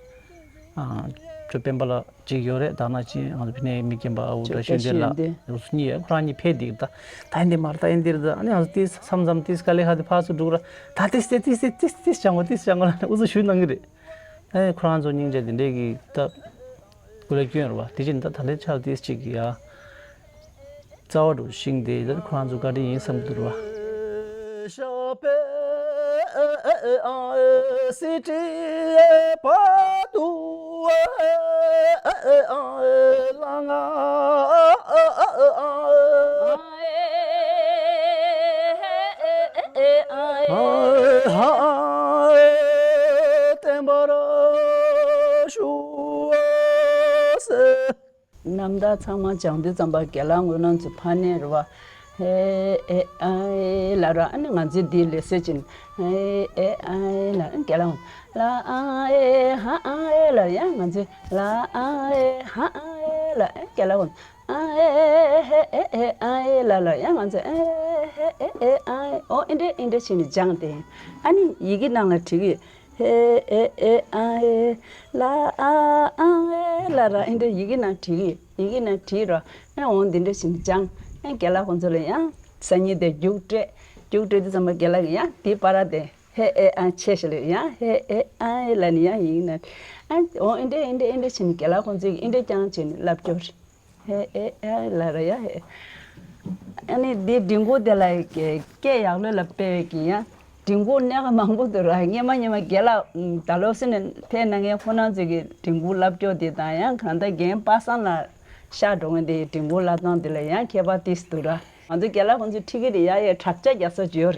ཨ། ཁྱོད་སྤེན་པ་ལགས་གཅིག་ཡོད་རེད། ད་ནང་ཅི་ང་ཚོ་ཕི་ནས་མི་རྒན་པ་ཨ་འུ་དྲ་ཤོད་འདི་ལ་ཡོད་སུ་གཉིས་ཡོད། ཁོ་རང་གཉིས་ཕེབས་འདུག་ད་ད་ཡིན་འདི་མ་རེད། ད་ཡིན་འདིར་ད་ཨ་ནི་ང་ཚོ་ཏིས་མཚམས་མཚམས་ཏིས་དཀའ་ལས་ཁག་དེ་ཕར་ཚུར་འགྲོ་ར། ད་ཏིས་ཏིས་ཏིས་ཏིས་ཏིས་ཏིས་སྦྱང་བ་ཏིས་སྦྱང་བ་ལ་ཨུ་ཚུགས་ཞུ་གནང་གི་རེད། ཨེ་ཁོ་རང་ཚོ་སྙིང་རྗེ་དེ་འདྲས་ཀྱི་ད་སྐུ་ལས་སྐྱོན་རེད་བ། དེ་བཞིན་ད་ད་ལྟའི་ཆར་ཏིས་གཅིག་གི་ཡ། རྩ་བ་འགྲོ་ཤིང་དེ་ལ་ཁོ་རང་ཚོ་བཀའ་དྲིན་ཡིན་བསམ་གྱི་འདུག་ར། རྣམ་ཐར་ཚང་མ་སྦྱང་དུས་ཙམ་པ་རྒན་ལགས་ངོས་ནང་ཚོ་ཕ་ནས་རུ་བ། ཧེ་ཨེ་ཨ་ཨེ་ལ་ར་ཨ་ནི་ང་ཚོའི་འདིའི་ལས་སྲོལ་ཅན། ཧེ་ཨེ་ཨ་ཨེ་ལ་རྒན་ལགས་ལ་ཨ་ཨེ་ཧ་ཨ་ཨེ་ལ་ཡ་ང་ཚོའི་ལ་ཨ་ཨེ་ཧ་ཨ་ཨེ་ལ་རྒན་ལགས་ཨ་ཨེ་ཧེ་ཨེ་ཨེ་ཨ་ཨེ་ལ་ལ་ཡ་ང་ཚོའི་ཨེ་ཧེ་ཨེ་ཨེ་ཨ་ཨེ་ཨོ་ཨེ་འདྲ་ཨེ་འདྲ་བྱས་ནས་སྦྱངས་ཏེ། ཨ་ནི་ཡི་གེ་ནང་ལ་བྲིས་ཀྱི། ཧེ་ཨེ་ཨེ་ཨ་ཨེ། ལ་ཨ་ཨ་ཨེ་ལ་ར། ཨེ་འདྲ་ཡི་གེ་ནང་བྲིས་ཀྱི། ཡི་གེ་ནང་བྲིས་རོ། ཨེ་འོང་འདི་འདྲ་བཞིན་སྦྱངས། ཨེ་རྒན་ལགས་ཁོང་ཚོ་ལ་ཡང་སང་ཉིན་དེ་རྒྱུགས་སྤྲད། རྒྱུགས་སྤྲད་དུས་ཙམ་པ་རྒན་ལགས་ཀྱིས་ཡང་དེའི་བར་དེ་ཧེ་ཨེ་ཨ་ཆེ་ཞིག་ལ་ཡང་ཧེ་ཨེ་ཨ་ཨེ་ལ་ནི་ཡང་ཡི་གེ་ནང་། ཨེ་འོང་ཨེ་འདྲ་ཨེ་འདྲ་ཨེ་འདྲ་བཞིན་རྒན་ལགས་ཁོང་ཚོས་ཨེ་འདྲ་རྐྱང་བྱས་ནས་བསླབ་སྐྱོར། ཧེ་ཨེ་ཨེ་ལ་ར་ཡ་ཧེ། ཨ་ནི་འདི་མགྲིན་ཁུག་དེ་ལ་སྐད་ཡག་ལོས་ལ་སྤེལ་བའི་གི་ཡང་མགྲིན་ཁུག་སྣེ་ཁ་མང་པོ་འདུག་ར། སྔས་མ་སྔས་མ་རྒན་ལགས་ད་ལོ་སི་ནས་ཕེབས་གནང་མཁན་ཁོ་རང་ཚོས་ཀྱི་མགྲིན་ཁུག་བསླབ་སྐྱོར་དེ་དང་ཡང་གང་ལྟར་རྒན་པ་སངས་ལ་ཤར་འགྲོ་མཁན་དེའི་མགྲིན་ཁུག་བསླབ་སྟངས་དེ་ལ་ཡང་ཁྱད་པར་ཏིས་འདུག་ར། ང་ཚོ་རྒན་ལགས་ཁོང་ཚོས་ཁྲིད་ཀྱི་རེད་ཡ་ཡ་དྲག་ཆ་རྒྱག་ས་ཅིག་ཡོད་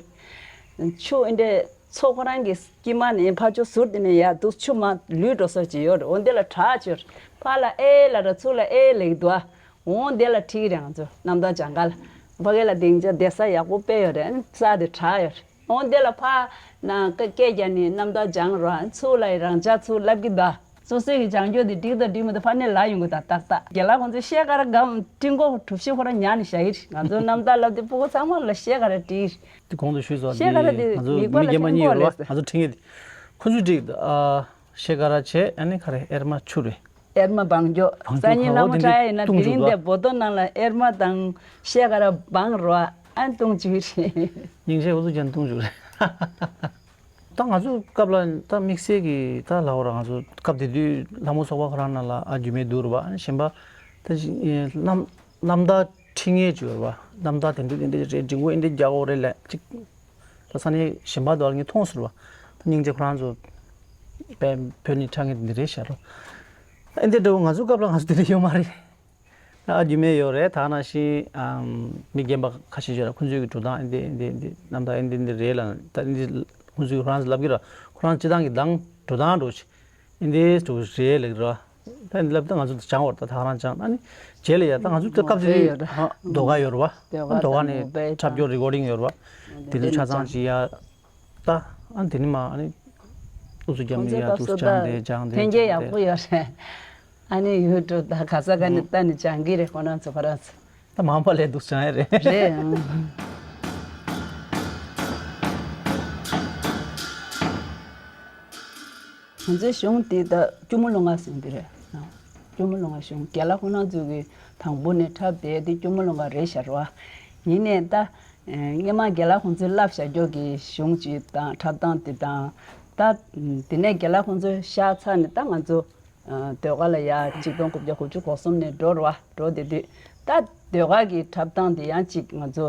རེད། ཆུ་ཨེ་འདྲས་མཚོ་ཁོ་རང་གི་དཀྱིལ་མ་ནས་ཕར་ཕྱོགས་ཟུར་དེ་ནས་ཡར་འདུག་ཆུ་མར་ལུད་འགྲོ་ས་ཅིག་ཡོད་རེད། འོ་འདི་ལ་དྲག་ཅིག་ཡོད་རེད། ཕར་ལ་ཨེ་ལ་ར་ཚུར་ལ་ཨེ་ལེགས་འདུག་ཨ། འོ་འདི་ལ་ཁྲིད་ཀྱི་རེད། ང་ཚོ་རྣམ་ཐར་སྦྱང་ག་ལ་ཕ་གི་ལ་སྡིངས་ཆ་བསྡད་ས་ཡག་པོ་དཔེ་ཡོད་རེད། ས་དེ་དྲག་ཡོད་རེད། འོ་འདི་ལ་ཕར་ན་སྐད་རྒྱག་ནས་རྣམ་ཐར་སྦྱང་རོགས། ཚུར་ལ་རང་ཅག་ཚུར་ལབ་ཀྱི་འདུག་སོ་སོའི་གི་སྦྱང་རྒྱུ་དེ་འགྲིག་དང་འགྲིག་མི་འདུག་ཕར་ནས་ལབ་ཡོང་གི་དང་ཏག་ཏག་རྒན་ལགས་ཁོང་ཚོས་ཤེལ་དཀར་སྒམ་སྤྲིན་གོག་གྲུ་བཞི་ཁོ་རང་ཉར་ནས་བཞག་གི་རེད། ང་ཚོ་རྣམ་ཐར་ལབ་དུས་སྤུ་གུ་ཚང་མ་ལ་ཤེལ་དཀར་སྤྲིན་གྱི་རེད། དེ་གོང་དུ་ཞུས་སོགས་ཤེལ་དཀར་དེ་དེ་མིག་དཔེ་ལ་མི་རྒན་པ་ཤེལ་གཉིས་ཡོད་རེད་བ། ང་ཚོ་ཁྲིད་མཁན་དེ་ཁོ་ཚོས་འགྲིག་ཨ། ཤེལ་དཀར་བྱས་ཨ་ནི་ག་རེ་ཨེར་མ་ཆུ་རེད། ཨེར་མ་བང་མགྱོགས། སང་ཉིན་བླ་མ་ཁྲ་ཡིན་ན་དེ་རིང་དེ་བོ་ཏོ་ནང་ལ་ཨེར་མ་དང་ཤེལ་དཀར་བང་རོ་ཨ་བཏུང་བཅུག་རེད། སྙིང་རྗེ་འུ་ཚོ་ཀྱང་བཏུང་བཅུག་རེད། ད་ང་ཚོ་སྐབས་ལ་ད་དམིགས་བསལ་གྱི་ད་ལབ་ར། ང་ཚོ་སྐབས་དེ་དུས་ལྷ་མོ་ཚོགས་པ་ཁོ་རང་ནང་ལ་ཨ་རྒྱུད་སྨད་འདུག་ར་བ། གཞན་པ་ད་རྣམ་རྣམ་ཐར་ཁྲིད་མཁན་ཅིག་ཡོད་ར་བ། རྣམ་ཐར་དེ་འདྲ་དེ་འདྲ་རེད། འབྲི་མགོ་ཨེ་འདྲ་རྒྱག་དགོས་རེད་ལབ་ཅིག་ད་ས་ནས་གཞན་པ་དོ་ལ་ངས་མཐོང་སོང་བ། ད་སྙིང་རྗེ་ཁོ་རང་ཚོ་བོད་ནས་ཁྲིད་མཁན་དེ་འདྲ་རེད་ཤག་རོ། ཨེ་འདི་འདྲ་བོ་ང་ཚོ་སྐབས་ལ་ང་ཚོ་དེ་འདྲ་ཡོད་མ་རེད། ཨ་རྒྱུད་སྨད་ཡོད་རེད། ད་ནང་བཞིན་ཨམ་མི་རྒན་པ་ཁ་ཤས་ཡོད་རེད། ཁོང་ཚོའི་གི་འགྲོ་སྟངས་ཨེ་འདི་ཨེ་འདི་ཨེ་འདི་རྣམ་ཐར་ཨེ་འདི་འདི་རེད་ལ། ད་ཨེ་འདི་ཁོང་ཚོའི་ཁོ་རང་ཚོ་ལབ་ཀྱི་ར། ཁོ་རང་སྤྱི་བཏང་གི་གདངས་འགྲོ་སྟངས་འགྲོ་ཆེ་ཨེ་འདི་འགྲོ་རེད་ལབ་ཀྱི་ར། ད་ཨེ་འདི་ལབ་ད་ང་ཚོ་སྦྱང་བར་ད་ད་ཁོ་རང་སྦྱང་ཨ་ནི་རྗེས་ལ་ཡ་ད་ང་ཚོ་ད་སྐབས་དེ་ཨ་ཟློས་གར་ཡོད་རེད་བ། ཟློས་གར་ནས་འཁྲབ་སྐྱོར་རི་ཀོར་ཌིང་ཡོད་རེད་བ། དེ་ཚོ་ཆ་ཚང་ཅིག་ཡ། ད་ཨ་འདི་ནི་མ་ཨ་ནི་ཨུ་ཚུགས་རྒྱབ་ནས་ཡ་འདུག་སྦྱང་དེ་སྦྱང་དེ་ཐོན་སྐྱེད་ཡག་པོ་ཡོད་རེད། ཨ་ནི་ཡུ་ཊུབ་ད་ག་ས་ག་ནས་ལྟ་ནས་སྦྱང་གི་རེད། ཁོ་རང་ཚོ་ཁོ་རང་ཚོ། ད་མང་པ་ལས་འདུག་སྦྱང་ཡ་རེད། རེད་ཨང་། ང་ཚོའི་གཞུང་འདི་ད་སྐྱོར་མོ་ལུང་ཁ་ཟེར་འདི་རེད། སྐྱོར་མོ་ལུང་ཁ་གཞུང་རྒན་ལགས་ཁོང་རྣམ་ཚོས་ཀྱི་དང་པོ་ནས་འཁྲབ་བསྡད་དེ་སྐྱོར་མོ་ལུང་ཁ་རེད་ཤག་ར་བ། ཡིན་ནའི་ད་སྔས་མ་རྒན་ལགས་ཁོང་ཚོས་བསླབ་བཞག་རྒྱུ་གི་གཞུང་ཅིག་དང་འཁྲབ་སྟངས་དེ་དང་། ད་དེ་ནས་རྒན་ལགས་ཁོང་ཚོས་བཞག་ཚར་ནས་ད་ང་ཚོ་ཟློས་གར་ལ་ཡ་ཆིག་སྟོང་དགུ་བརྒྱ་དགུ་བཅུ་གོ་གསུམ་ནས་འགྲོ་ར་བ། འགྲོ་བསྡད་དུས་ད་ཟློས་གར་གྱི་འཁྲབ་སྟངས་དེ་ཡང་ཅིག་ང་ཚོ་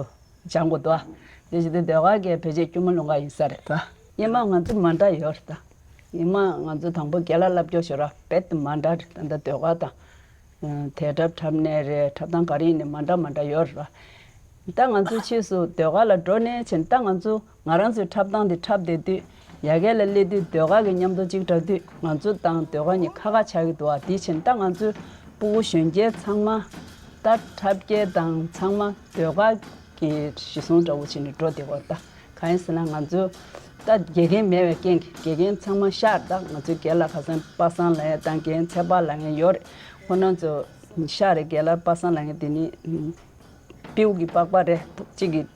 སྦྱང་དགོས་འདུག་ཨ། དེ་བཞིན་དུ་ཟློས་གར་གྱི་བེད་སྤྱོད་སྐྱོར་མོ་ལུང་ཁ་ཡིན་ས་རེད་ད། སྔས་མ་ང་ཚོ་མ་འདྲ་ཡོད་རེད་ད། སྔས་མ་ང་ཚོ་དང་པོ་རྒན་ལགས་བསླབ་སྐྱོར་ཞུ་ར་རྦད་དེ་མ་འདྲ་རེད་ད། ད་ཟློས་གར་དང་། དེ་འཁྲབ་འཁྲབ་ནས་རེད། འཁྲབ་སྟངས་ག་རེ་ཡིན་ནའི་མ་འདྲ་མ་འདྲ་ཡོད་རེད་ར། ད་ང་ཚོ་ཕྱིས་སུ་ཟློས་གར་ལ་འགྲོ་ནས་ཕྱིན་ད་ང་ཚོ་ང་རང་ཚོའི་འཁྲབ་སྟངས་དེ་འཁྲབ་བསྡད་དུས་ཡ་གི་ལ་སླེབས་དུས་ཟློས་གར་གྱི་མཉམ་དུ་གཅིག་འཁྲབ་དུས་ང་ཚོ་དང་ཟློས་གར་གཉིས་ཁ་ཁ་ཆགས་ཀྱི་འདུག་ཨ། དེ་ཕྱིན་ད་ང་ཚོའི་སྤུ་གུ་གཞོན་སྐྱེས་ཚང་མ་ད་འཁྲབ་སྐྱེས་དང་ཚང་མ་ཟློས་གར་ གི་གཞི་བཟུང་འདྲ་བོ་བྱས་ནས་འགྲོ་བསྡད་ཡོད་རེད་ད། གང་ཡིན་ཟེར་ན་ང་ཚོ་ད་དགེ་རྒན་མེད་པའི་རྐྱེན་གྱིས་དགེ་རྒན་ཚང་མ་ཤར། ད་ང་ཚོའི་སྒེར་ལ་ཁ་སང་པ་སངས་ལབ་ཡ་དང་དགེ་རྒན་ཚེ་དཔག་ལབ་མཁན་ཡོད་རེད། ཁོ་རང་ཚོ་ཤར་རེད། སྒེར་ལ་པ་སངས་ལབ་མཁན་དེ་ནི་པིའུ་གི་པགས་པ་རེད། གཅིག་གིས་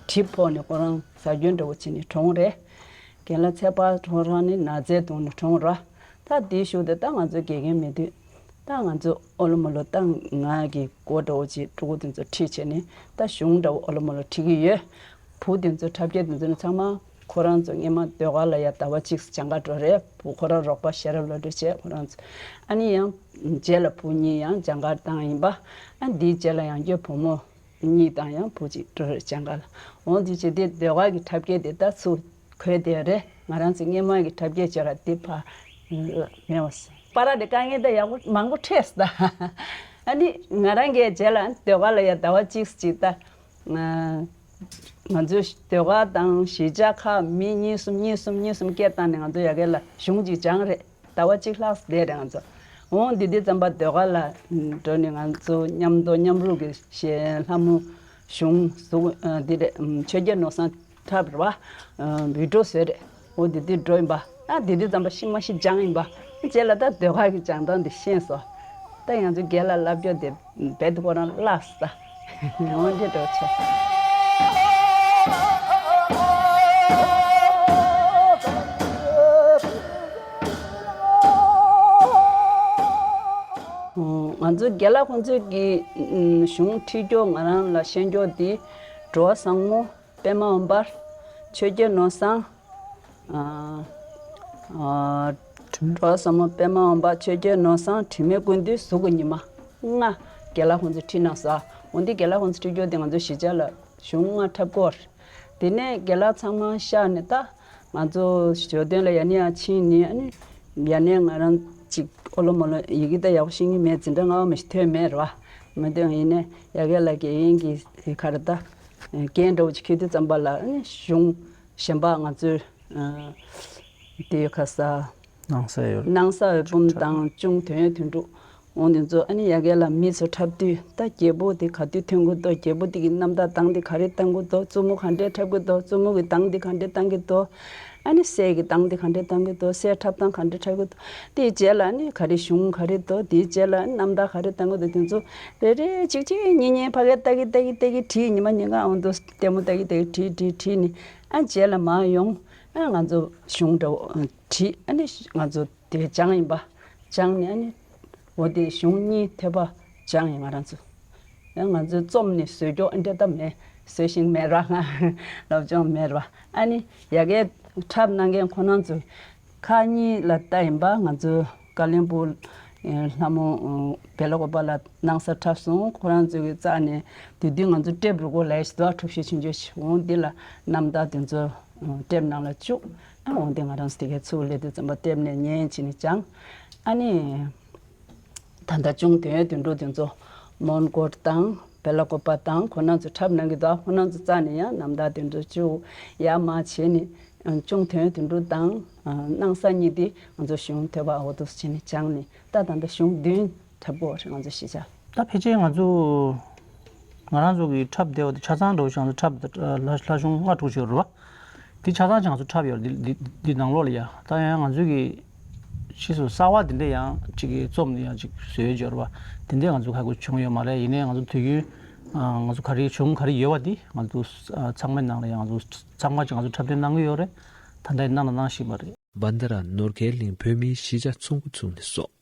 གྲིབ་ཕོག་ནས་ཁོ་རང་ཟ་རྒྱུ་འདྲ་བོ་བྱས་ནས་གྲོངས་རེད། རྒན་ལགས་ཚེ་དཔག་ཁོ་རང་ནི་ན་ཚས་གདུང་ནས་གྲོངས་ར། ད་དེའི་གཞུག་དེ་ད་ང་ཚོ་དགེ་རྒན་མེད་དུས་ད་ང་ཚོ་ཨོ་ལོ་མོ་ལོ་ད་ང་གི་མགོ་འདྲ་བོ་ཅིག་ཕྲུ་གུ་དེ་ཚོ་ཁྲིད་བྱས་ནས་ད་གཞུང་འདྲ་བོ་ཨོ་ལོ་མོ་ལོ་ཁྲིད་ཀྱི་ཡོད། བུ་དེ་ཚོ་འཁྲབ་མཁན་དེ་ཚོ་ནི་ཚང་མ་ཁོ་རང་ཚོ་སྔས་མ་ཟློས་གར་ལ་ཡ་ཟླ་བ་གཅིག་སྦྱང་ག་འགྲོ་རེད། བུ་ཁོ་རང་རོགས་པ་ཤེས་རབ་བློ་གྲོས་བྱས་ཁོ་རང་ཚོ། ཨ་ནི་ཡང་རྗེས་ལ་བུ་གཉིས་ཡང་སྦྱང་ག་བཏང་ཡིན་པ། ཨ་འདིའི་རྗེས་ལ་ཡང་སྐྱོ་བུ་མོ་གཉིས་དང་ཡང་བུ་གཅིག་འགྲོ་རེད་སྦྱང་ག་ལ། འོང་དུས་ཅི་སྟེ་ཟློས་གར་གྱི་འཁྲབ་སྐད་དེ་ད་ཚུར་འཁོད་དེ་རེད། ང་རང་ཚོ་སྔས་མ་གི་འཁྲབ་སྐད་བྱས་ར་དེ་ཕར་མེད་པ་སོང་། པ་ར་དེ་དཀའ་ངལ་ད་ཡག་པོ་མང་པོ་འཕྲད་སོང་ད། ཨ་ནི་ང་རང་གིས་རྗེས་ལ་ཟློས་གར་ལ་ཡ་ཟླ་བ་གཅིག་ཅིག་ད། ང་ང་ཚོའི་ཟློས་གར་དང་གཞིས་ཆགས་ཁག་མི་གཉིས་གསུམ་གཉིས་གསུམ་གཉིས་གསུམ་སྐད་བཏང་ནས་ང་ཚོ་ཡ་གི་ལ་གཞུང་གཅིག་སྦྱངས་རེད། ཟླ་བ་གཅིག་ལྷག་བསྡད་རེད་ང་ཚོ། འོང་འདི་དུས་ཙམ་པ་ཟློས་གར་ལ་འགྲོ་ནས་ང་ཚོ་མཉམ་དུ་མཉམ་རུབ་ཀྱི་གཞས་ལྷ་མོ་གཞུང་གཟུགས་འདི་རེད། ཆོས་རྒྱལ་ནོར་བཟང་འཁྲབ་རེད་བ། བི་ཌིའོ་བཟོས་རེད། འོ་འདི་དུས་འགྲོ་ཡིན་པ། ཨ་འདི་དུས་ཙམ་པ་ཤི་མ་ཤི་སྦྱངས་ཡིན་པ། རྗེས་ལ་ད་ཟློས་གར་གྱི་སྦྱང་སྟངས་འདི་ཤེས་སོང་། ད་ང་ཚོ་རྒན་ལགས་བསླབ་བྱ་དེ་རྦད་དེ་ཁོ་རང་བརླགས་སོང་ད། འོ་འདི་འདྲ་བྱས། ང་ཚོ་རྒན་ལགས་ཁོང་ཚོས་ཀྱི་གཞུང་ཁྲིད་སྐྱོར་ང་རང་ལ་ཤེས་སྐྱོར་འདི་འགྲོ་བ་བཟང་མོ། པད་མ་འོད་འབར། ཆོས་རྒྱལ་ནོར་བཟང་། འགྲོ་བ་བཟང་མོ། པད་མ་འོད་འབར། ཆོས་རྒྱལ་ནོར་བཟང་། དྲི་མེད་ཀུན་འདུས། གཟུགས་ཀྱི་ཉི་མ། ལྔ་རྒན་ལགས་ཁོང་ཚོས་ཁྲིད་གནང་སོང་། འོ་འདི་རྒན་ལགས་ཁོང་ཚོས་ཁྲིད་སྐྱོར་དེ་ང་ཚོ་གཞིས་ཆགས་ལ་གཞུང་ལྔ་འཁྲབ་སྐོར། དེ་ནས་རྒན་ལགས་ཚང་མ་གཤགས་ནས་ད་ང་ཚོ་ཞོ་སྟོན་ལ་ཡ་ནི་ཡང་ཕྱིན་ནས་ཨ་ནི་ཡ་ནས་ང་རང་ཅིག་ཨོ་ལོ་མོ་ལོ་ཡི་གེ་ད་ཡག་པོ་ཤེས་ཀྱི་མེད། འཛིན་གྲྭ་ལྔ་པ་མ་ཞིག་ཐོན་མེད་རེད་བ། མི་འདོན་ཡིན་ནས་ཡ་གི་ལ་དགེ་རྒན་གྱི་ག་རེ་ད་འགན་འདྲ་བོ་ཅིག་འཁྱེར་དུས་ཙམ་པ་ལ་ཨ་ནི་གཞུང་གཞན་པ་ང་ཚོའི་དེ་ཡོད་ཁ་ས། སྣང་ས་ཡོད། སྣང་ས་འོད་འབུམ་དང་གཅུང་དོན་ཡོད་དོན་གྲུབ། འོང་དེ་ཚོ་ཨ་ནི་ཡ་གི་ལ་མི་ཚོ་འཁྲབ་དུས་ད་རྒྱལ་པོ་དེ་ག་དུས་ཐོན་གི་འདུག་རྒྱལ་པོ་དེ་གི་རྣམ་ཐར་གདངས་དེ་ག་རེ་བཏང་གི་འདུག་བཙུན་མོ་ག་འདྲས་འཁྲབ་གི་འདུག་བཙུན་མོ་གི་གདངས་དེ་ག་འདྲས་བཏང་གི་འདུག་ཨ་ནི་སྲས་ཀྱི་གདངས་དེ་ག་འདྲས་བཏང་གི་འདུག་སྲས་འཁྲབ་སྟངས་ག་འདྲས་འཁྲབ་གི་འདུག་དེའི་རྗེས་ལ་ཨ་ནི་ག་རེ་གཞུང་ག་རེ་འདུག་དེའི་རྗེས་ལ་ཨ་ནི་རྣམ་ཐར་ག་རེ་བཏང་གི་འདུག་དེ་ཚོ་རེ་རེ་གཅིག་གཅིག་གཉིས་གཉིས་ཕ་གིར་ལྟ་གི་ལྟ་གི་ལྟ་གི་བྲིས། ཉི་མ་ཉིན་གང་འོང་དུ་ལྟད་མོ་ལྟ་གི་ལྟ་གི་བྲིས་བྲིས་བྲིས་ནས་ཨ་རྗེས་ལ་མར་ཡོང་། ཨ་ང་ཚོ་གཞུང་འདྲ་བོ་བྲིས། ཨ་ནི་ང་ཚོ་དེ་སྦྱངས་ཡིན་པ། སྦྱངས་ནས་ཨ་ནི་འོ་དེ་གཞུང་གཉིས་ཐེབས་པ་སྦྱངས་ཡིན་ང་རང་ཚོ། ཡང་ང་ཚོའི་རྩོམ་ནི་བཟོས་ཀྱོག་ཨ་འདྲ་ད་མེད། བཟོས་ཤིང་མེད་ར་ང་སློབ་སྦྱོང་མེད་ར། ཨ་ནི་ཡ་གིའི་འཁྲབ་གནང་མཁན་ཁོ་རང་ཚོ་ཁག་གཉིས་ལ་ལྟ་ཡིན་པ། ང་ཚོའི་ཀ་ལོན་སྦུག་ལྷ་མོ་བེ་ལ་ཀོ་པ་ལ་སྣང་ས་འཁྲབ་སོང་། ཁོ་རང་ཚོ་གི་རྩ་ནས་དེ་དུས་ང་ཚོ་ཊེབ་རུ་སྐོར་ལ་ཡ་ཞིག་འདུག་ཁྲུབ་ཤེས་ཆུང་ཆུང་ཞིག་འོང་འདི་ལ་རྣམ་ཐར་དེ་ཚོ་ཊེབ་ནང་ལ་བཅུག་ཨ་འོང་དེ་ང་རང་ཚོ་དེ་གའི་ཚུར་སླེབས་དུས་ཙམ་པ་ཊེབ་ནས་ཉན་བྱས་ནས་སྦྱངས། ཨ་ནི། ད་ལྟ་གཅུང་དོན་ཡོད་དོན་གྲུབ་དེ་ཚོ་མོན་གྷོ་དང་བེ་ལ་ཀོ་པ་དང་ཁོ་རང་ཚོ་འཁྲབ་གནང་གི་འདུག་ཁོ་རང་ཚོ་རྩ་ནས་ཡང་རྣམ་ཐར་དེ་ཚོ་བཅུག་ཡར་མར་བྱས་ནས་གཅུང་དོན་ཡོད་དོན་གྲུབ་དང་སྣང་ས་གཉིས་དེ་ང་ཚོ་གཞུང་ཐོས་པ་འོ་དུ་བྱས་ནས་སྦྱངས་ནས་ད་ད་ལྟ་གཞུང་བདུན་འཁྲབ་དགོས་རེད་ང་ཚོ་གཞིས་ཆགས། ད་ཕལ་ཆེར་ང་ཚོ་ང་རང་ཚོ་གི་འཁྲབ་བསྡད་པ་དེ་ཆ་ཚང་འདྲ་བོ་ཞིག་ང་ཚོ་འཁྲབ་ལྷ་ལྷ་གཞུང་ལྔ་དྲུག་ཅིག་ཡོད་རེད་བ། དེ་ཆ་ཚང་ཅིག་ང་ཚོ་འཁྲབ་ཡོད་རེད། འདི་འདི་འདི་ནང་ལོགས་ལ་ཡ་ད་ཡང་ང་ཚོ་གི་ཕྱིས་སུ་གསར་བ་དེ་འདྲ་ཡང་ཅིག་གི་རྩོམ་ནི་ཡང་ཅིག་བཟོས་ཡོད་ཅིག་ཡོད་རེད་བ། དེ་འདྲ་ང་ཚོ་ཁ་ཁུ་བྱུང་ཡོད་མ་རེད། ཡིན་ནའི་ང་ཚོ་དུས་རྒྱུན་ང་ཚོ་ག་རེ་བྱུང་ག་རེ་ཡོད་པ་དེ་ང་ཚོ་ཚང་མའི་ནང་ལ་ཡང་ང་ཚོ་ཚང་མ་ཅིག་ང་ཚོ་འཁྲབ་སྟོན་གནང་གི་ཡོད་རེད། ད་ལྟ་ཡང་གནང་ལ་གནང་བཞིན་པ་རེད། བན་དྷ་ར་ནོར་དཀར་གླིང་བོད་མིའི་གཞིས་ཆགས་ཚོགས་འདུ་བཙུགས་ནས་བཟུང་།